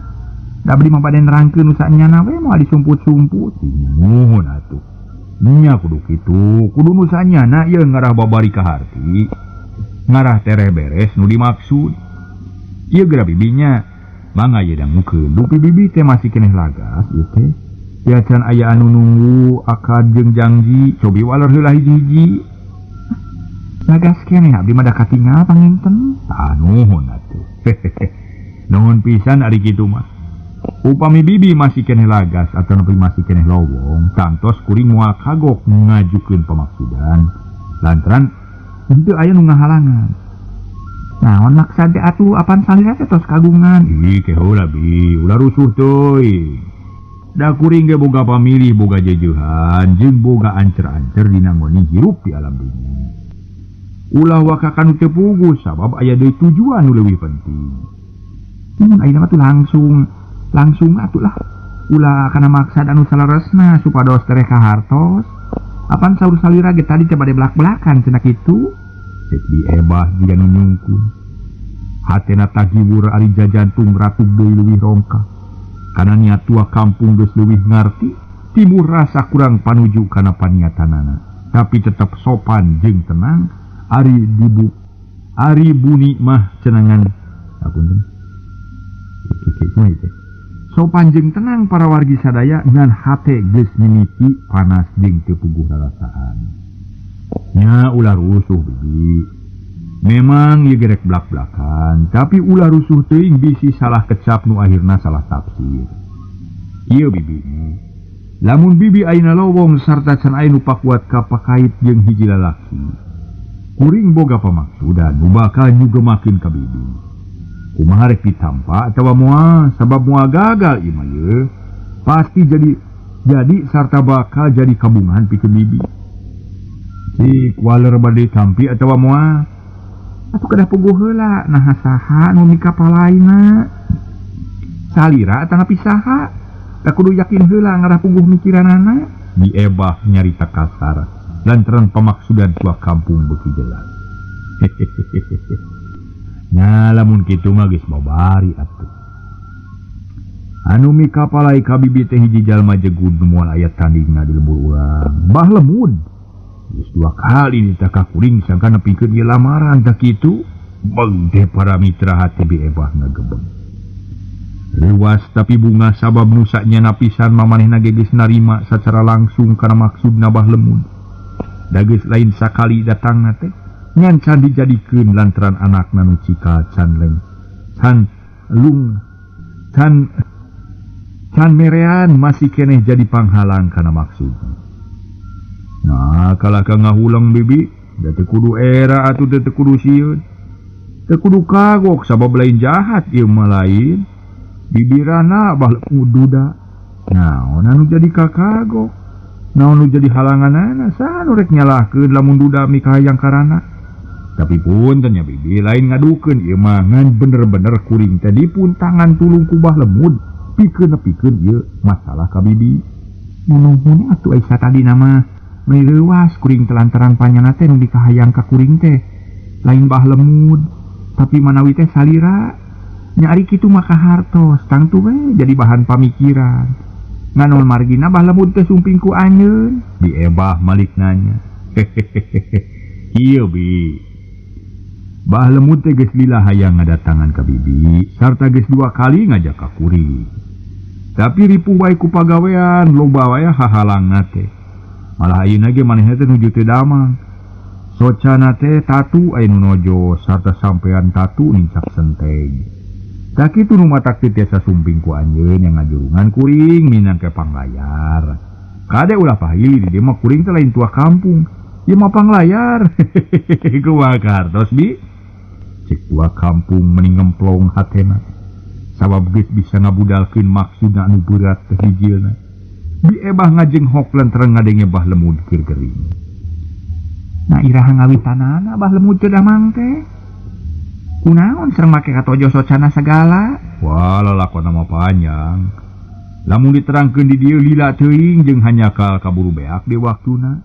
Da abdi mah bade nerangkeun nu saenyana we moal disumput-sumput. Nuhun atuh. Nya kudu kitu, kudu nu saenyana ieu ngarah babari ka harti. Ngarah tereh beres nu dimaksud. Ieu geura bibinya. Mangga ieu dangukeun. Dupi bibi teh masih keneh lagas ieu teh. Ya can aya anu nunggu akad jeung janji cobi waler heula hiji-hiji. Lagas keneh abdi mah da katingal panginten. Tah nuhun atuh. Nuhun pisan ari kitu mah. Upami bibi masih keneh lagas atau nepi masih keneh lowong, tangtos kuring moal kagok ngajukeun pamaksudan. Lantaran henteu aya nu ngahalangan. Naon maksad teh atuh apan salira teh tos kagungan. Ih, ke heula bi, ulah rusuh teuing. Da kuring ge boga pamilih, boga jejeuhan, jeung boga ancer-ancer dina ngoni hirup di alam dunya. Ulah waka kanu teu puguh sabab aya deui tujuan nu leuwih penting. Mun ayeuna mah tuh langsung atuh lah. Ulah kana maksad anu saleresna supados tereh kahartos. Apan saur salira ge tadi teh bade belak-belakan cenah kitu. Cek Bi Ebah jiga nu nyungkun. Hatena tagiwur ari jajantung ratug deui leuwih rongkah. Kana niat tua kampung geus leuwih ngarti, timur rasa kurang panuju kana paniatanana. Tapi tetep sopan jeung tenang, ari dibu ari buni mah cenangan. Apunten. Sopan jeung tenang para wargi sadaya ngan hate geus mimiti panas jeung teu puguh rarasaan. Nya ulah rusuh bibi. Memang ieu gerek blak-blakan, tapi ulah rusuh teuing bisi salah kecap nu akhirna salah tafsir. Ieu bibi. Lamun bibi ayeuna lowong sarta can aya nu pakuat kapakait jeung hiji lalaki. Kuring boga pamaksudan nu bakal nyugemakeun ka bibi. Kumaha rek ditampa atawa moal, sabab moal gagal ieu mah ye. Pasti jadi sarta bakal jadi kabungan pikeun bibi. Cik waler bade tampi atawa moal. Atuh kedah puguh heula naha saha nu mikapalaina. Salira atanapi saha? Da kudu yakin heula ngarah puguh mikiranana. Bi Ebah nyarita kasar lantaran pamaksudan tua kampung beuki jelas. Nya lamun kitu mah geus babari atuh. Anu mikapalai ka bibi teh hiji jalma jegud nu moal aya tandingna di lembur urang. Bah Lemud. Geus dua kali ditaka kuring sangka nepikeun ieu lamaran tah kitu. Beng teh para mitra hati Bi Ebah ngagebeg. Leuwas tapi bunga sabab nu sanyana pisan mamanehna ge geus narima sacara langsung kana maksudna Bah Lemud. Da geus lain sakali datangna teh ngan can dijadikeun lantaran anakna nu cikal can leng can lung can can merean masih keneh jadi panghalang kana maksudna. Nah, kalah ka ngahulang bibi, da teu kudu era atuh teu kudu sieun. Teu kudu kagok sabab lain jahat ieu mah lain. Bibirana Bah Lemud duda. Naon anu jadi kakagok? Naon nu jadi halanganana? Saha nu rek nyalahkeun lamun duda mikahayang karana? Tapi punten nya bibi lain ngadukeun ieu mah ngan bener-bener kuring teh dipuntangan tulung ku Bah Lemud pikeun nepikeun ieu masalah ka bibi. Nuhun atuh Aisyah tadi nama meni leuwas kuring teh lantaran panyana teh nu dikahayang ka kuring teh lain Bah Lemud tapi manawi teh salira. Nya ari kitu mah kahartos tangtu we jadi bahan pamikiran. Ngan margina Bah Lemud teh sumping ku anjeun. Bi Ebah malik nanya. Ieu bi. Bah Lemud teh geus lila hayang ngadatangan ka bibi sarta geus dua kali ngajak ka kuring. Tapi ripuh wae ku pagawean loba wae hahalangna teh. Malah ayeuna ge manehna teh nuju teu damang. Socana teh tatu aya nu nojo sarta sampean tatu nincak senteg. Sakitu nu matak teu tiasa sumping ku anjeun yang ngajurungan kuring minangka panglayar. Kade ulah pahili di dieu mah kuring teh lain tua kampung. Ieu mah panglayar. Kumaha kartos bi? Cek tua kampung meni ngemplong hatena. Sabab geus bisa ngabudalkeun maksudna anu berat teh hijilna. Bi Ebah ngajenghok lantaran ngadenge Bah Lemud keur gering. Nah iraha ngawitanana Bah Lemud teu damang teh. Kunaon sareng make katojo socana sagala? Wah, lalakon mah panjang. Lamun diterangkeun di dieu lila teuing jeung hanyakal kaburu beak di waktuna.